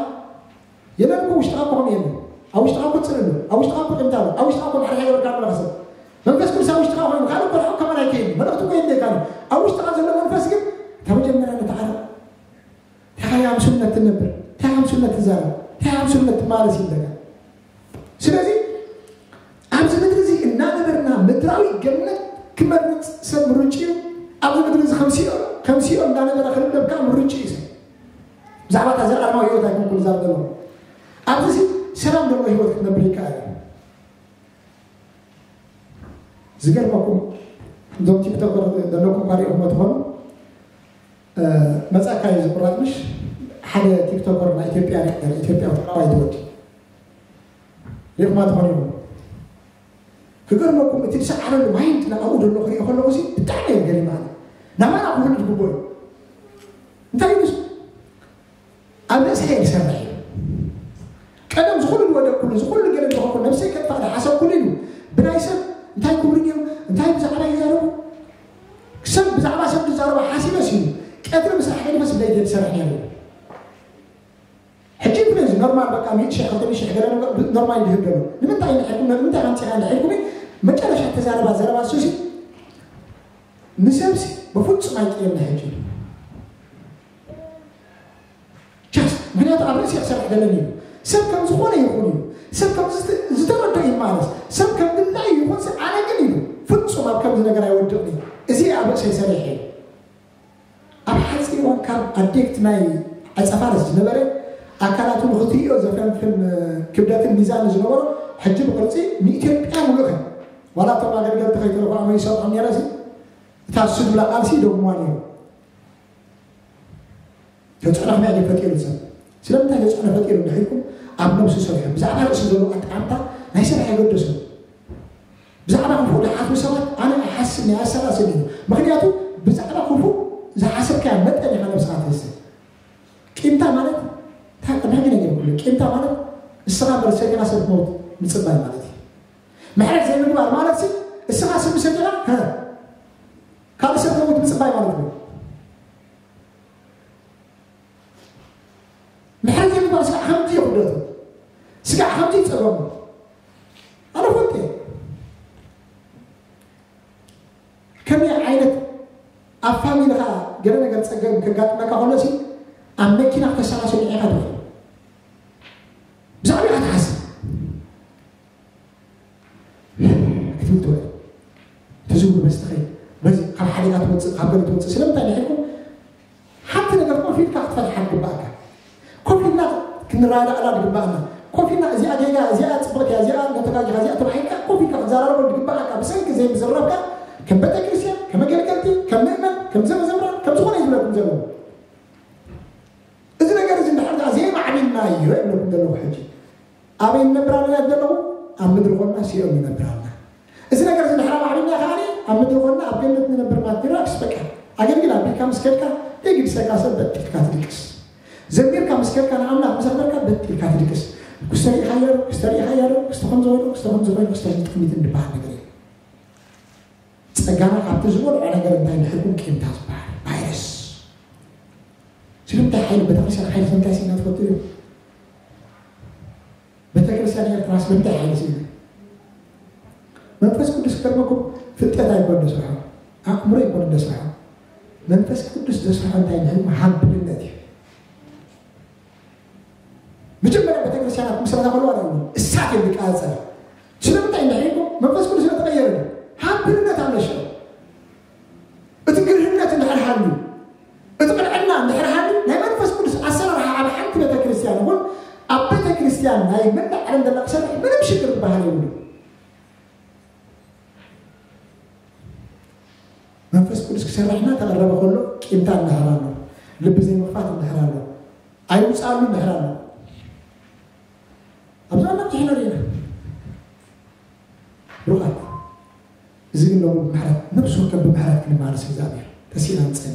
የለን እኮ ውሽጥኻ እኮ ከምኡ የለን። ኣብ ውሽጥኻ እኮ ጽልእ ኣሎ፣ ኣብ ውሽጥኻ እኮ ጥንታ ኣሎ፣ ኣብ ውሽጥኻ እኮ ማሕረሻ ይገብርካ ኣሎ። ሰብ መንፈስ ቅዱስ ኣብ ውሽጥኻ ኮይኑ፣ ካልእ እኮ ርሑቕ ከማን ኣይከይድን። መልእኽቲ እኮ የድልየካ እዩ። ኣብ ውሽጥኻ ዘሎ መንፈስ ግን፣ ካብ መጀመርያ ንተዓረቕ። እንታይ ሃምሱነት ትነብር፣ እንታይ ሃምሱነት ትዛረብ፣ እንታይ ሃምሱነት ትማለስ ይብለካ። ስለዚ ኣብዚ ምድሪ እዚ እናነበርና ምድራዊ ገነት ክመርጽ ሰብ ምርጭ እዩ። ኣብዚ ምድሪ እዚ ከም ሲኦል፣ ከም ሲኦል እናነበረ ክልብለብ ከዓ ምርጭ እዩ ሰብ። ብዛዕባ እታ ዘለኣለማዊ ህይወት ኣይኮንኩ ዝዛረብ ዘለኹ። ኣብዚ እዚ ሰላም ዘለዎ ህይወት ክትነብር ይከኣል እዩ። ዝገርመኩም፣ እዞም ቲክቶከር ዘለኩም ካሪኦሞ ትኾኑ፣ እ፣ መጻካ እዩ ዝቁራጥ ምሽ። ሓደ ቲክቶከር ናይ ኢትዮጵያ ነበር፣ ኢትዮጵያ ትግራዋይ ትወዲ ሪእኩማ ትኾኑ ኢኹም። ክገርመኩም፣ እቲ ዝሰዓረሉ ማይንድ ንኣብኡ ዘሎ ክሪኦ ከለኹ ሲ ብጣዕሚ እየ ገሪማ። ናባና ክውልድ ግቡእ እዩ። እንታይ እዩ ንሱ? ኣብ ርእሰይ እየ ዝሰርሕ እዩ። ቀደም ዝኹሉ ዝወደቅኩሉ፣ ዝኹሉ ገለ ዝኸኩ፣ ነብሰይ ከጥፋእ ዝሓሰብኩሉ ኢሉ ብናይ ሰብ እንታይ ክብሉ ድዮም፣ እንታይ ብዛዕባ ይዛረቡ? ሰብ ብዛዕባ ሰብ ዝዛረቡ ሓሲበ ሲሉ ቀትሪ ምስራሕ ገዲፈ ስለ እየ ዝሰርሕ ነይሩ። ሕጂ ግን እዚ ኖርማል በቃ ሚእቲ ሺሕ፣ ክልተ ሚእቲ ሺሕ ገለ ነገር ኖርማል ይድህብ ዘሎ። ንምንታይ ንሕድኩም፣ ንምንታይ ኣምጺኻ ንሕድኩም? መጨረሻ ተዛረባ ዘረባ ሱሲ ንሰብሲ ብፍጹም ኣይጥየምና ሕጂ። ጃስት ምክንያቱ ኣብ ርእሲ ክሰርሕ ደለኒ እዩ። ሰብ ከም ዝኾነ ይኹን እዩ። ሰብ ከም ዝተረድኦ ይማለስ። ሰብ ከም ድላዩ ይኹን፣ ኣነ ግን ኢሉ ፍጹም ኣብ ከምዚ ነገር ኣይወድቕን እዩ። እዚ ኣብ ርእሰይ ሰሪሐ እዩ። ኣብ ሓጺር እዋን ካብ ኣዴክት ናይ ዕጸፋርስ ዝነበረ ኣካላቱ ንኽትሪኦ ዘፈንፍን ክብደትን ሚዛን ዝነበሮ፣ ሕጂ ብቅርጺ ንኢትዮጵያ ምሉእኸን፣ ዋላ እቶም ኣገልገልቲ ከይተረፉ ኣመይ ይሰምዖም ነይረ። እዚ እታ እሱ ዝብላ ቃልሲ ይደግምዋ ነይሩ። ተጽዕኖ ከመይ ዓይነት ፈጢሩ ሰብ? ስለምንታይ ተጽዕኖ ፈጢሩ እንድሕር ኢልኩም፣ ኣብ ነብሱ ሰሪሑ ብዛዕባ ርእሱ ዘለዎ ኣጠዓምታ ናይ ሰብ ኣይገደሶን። ብዛዕባ ክፉእ ዝሓስቡ ሰባት ኣነ ኣይሓስብን እየ፣ ኣሰላስልን እዩ። ምኽንያቱ ብዛዕባ ክፉእ ዝሓሰብካያ መጠን ኢኻ ነብስኻ ትህስብ። ቂምታ ማለት እንታይ ቅድሚ ሕጂ ነጊርኩሉ፣ ቂምታ ማለት እስኻ እምበር ሰቲኻ ሰብ ክመውት ምጽባይ ማለት እዩ። ምሕረት ዘይምግባር ማለት ሲ እስኻ ስሚ ሰቲኻ፣ ሀ፣ ካልእ ሰብ ክመውት ምጽባይ ማለት እዩ። ምሕረት ዘይምግባር ስጋዕ ከምዚ እዩ ክብደቱ፣ ስጋዕ ከምዚ እዩ ጸገሙ። ኣነ ፈልጥ እየ። ከመይ ዓይነት ኣብ ፋሚሊ ኸዓ ገለ ነገር ጸገም ከጋጥመካ ከሎ ሲ ኣብ መኪና ክተሰላስል ኢኻ ትብል። ብዛዕባ ኢኻ ትሓስብ። ክትብል ትውዕል። እቲ ዝብሉ በዚ ትኸይድ፣ በዚ ካብ ሓደጋ ትወፅእ፣ ካብ ገለ ትወፅእ። ስለምንታይ ድሒርኩም ሓንቲ ነገር ኮፍ ኢልካ ክትፈትሓ ትግባእካ። ኮፍ ኢልና ክንረዳዳእ ድግባእና። ኮፍ ኢልና እዚኣ ጌጋ፣ እዚኣ ፅብቕቲ እያ፣ እዚኣ ነተጋጊኻ፣ እዚኣ ተባሂልካ ኮፍ ኢልካ ክትዘራረቦ ድግባእካ። ብሰንኪ ዘይምዝራብካ ከም ቤተክርስትያን፣ ከም ኣገልገልቲ፣ ከም ምእመን፣ ከም ዘመዘምራን፣ ከም ዝኾነ ይዝረኩም ዘለዎ። እዚ ነገር እዚ እንድሕር ደኣ ዘይማዕቢልናዮ ይብለኩም ዘለኹ ሕጂ። ኣበይ ንነብር ኣለና ዘለኹ? ኣብ ምድሪ ኮንና ሲኦል ንነብር ኣለና። እዚ ነገር እዚ እንድሕር ኣማዕቢልና ከኣ ኣብ ምድሪ ኮንና ኣብ ገነት ንነብር ማለት ሪላክስ በቃ። ኣገልግል ኣቢልካ ምስ ከድካ ዘይግድሰካ ሰብ በጥ ኢልካ ትድቅስ። ዘሚርካ ምስ ከድካ ንኣምላኽ ምስ ኣኽበርካ በጥ ኢልካ ትድቅስ። ክስተ ርኢኻዮ ዶ? ክስተ ርኢኻዮ ዶ? ክስተ ከምዚ ኮይኑ፣ ክስተ ከምዚ ኮይኑ፣ ክስተ ጥሚትን ዝበሃል ነገር የለን። ጸጋና ካብቲ ዝበልዖ ነገር እንታይ ድሕርኩም ቂምታ ዝበሃል ቫይረስ። ስለምንታይ ሓይሊ ቤተክርስትያን ሓይሊ ስለምንታይ ስኢና ትፈልጡ ዶ? ቤተክርስትያን ኤርትራ ስለምንታይ ሓይሊ ስኢና? መንፈስ ቅዱስ ክገርመኩም ፍልጠት ኣይኮን ዘስርሖ፣ ኣእምሮ ኣይኮን ዘስርሖ። መንፈስ ቅዱስ ዘስርሖ እንታይ ድሕርኩም ሃምብልነት እዩ። መጀመርያ ቤተክርስትያናት ምስረታ ከለዋ ርኣዩ እሳት እዮም ዝቃጸል። ስለምንታይ እንድሕር ኢልኩም መንፈስ ቅዱስ ስለተቐየረ እዩ። ሃምብልነት ኣሎ ሽዑ። እቲ ግርህነት እንድሕር ሃልዩ፣ እቲ ቅንዕና እንድሕር ሃልዩ፣ ናይ መንፈስ ቅዱስ ኣሰራርሓ ኣብ ሓንቲ ቤተክርስትያን ይኹን ኣብ ቤተክርስትያን ናይ መላእ ዓለም ዘላ ክሰርሕ ምንም ሽግር ዝበሃል የብሉ። መንፈስ ቅዱስ ክሰርሕ እናተቐረበ ከሎ ቂምታ እንድሕር ኣሎ፣ ልቢ ዘይምኽፋት እንድሕር ኣሎ፣ ኣይውፅኣሉ እንድሕር ኣሎ፣ ኣብዛ ነብትሕና ርኢና ብሩኻት። እዚ ግን ሎሚ ብምሕረት ነብሲ ወከፍ ብምሕረት ክንማለስ እግዚኣብሔር ተሲእና ንጸሊ።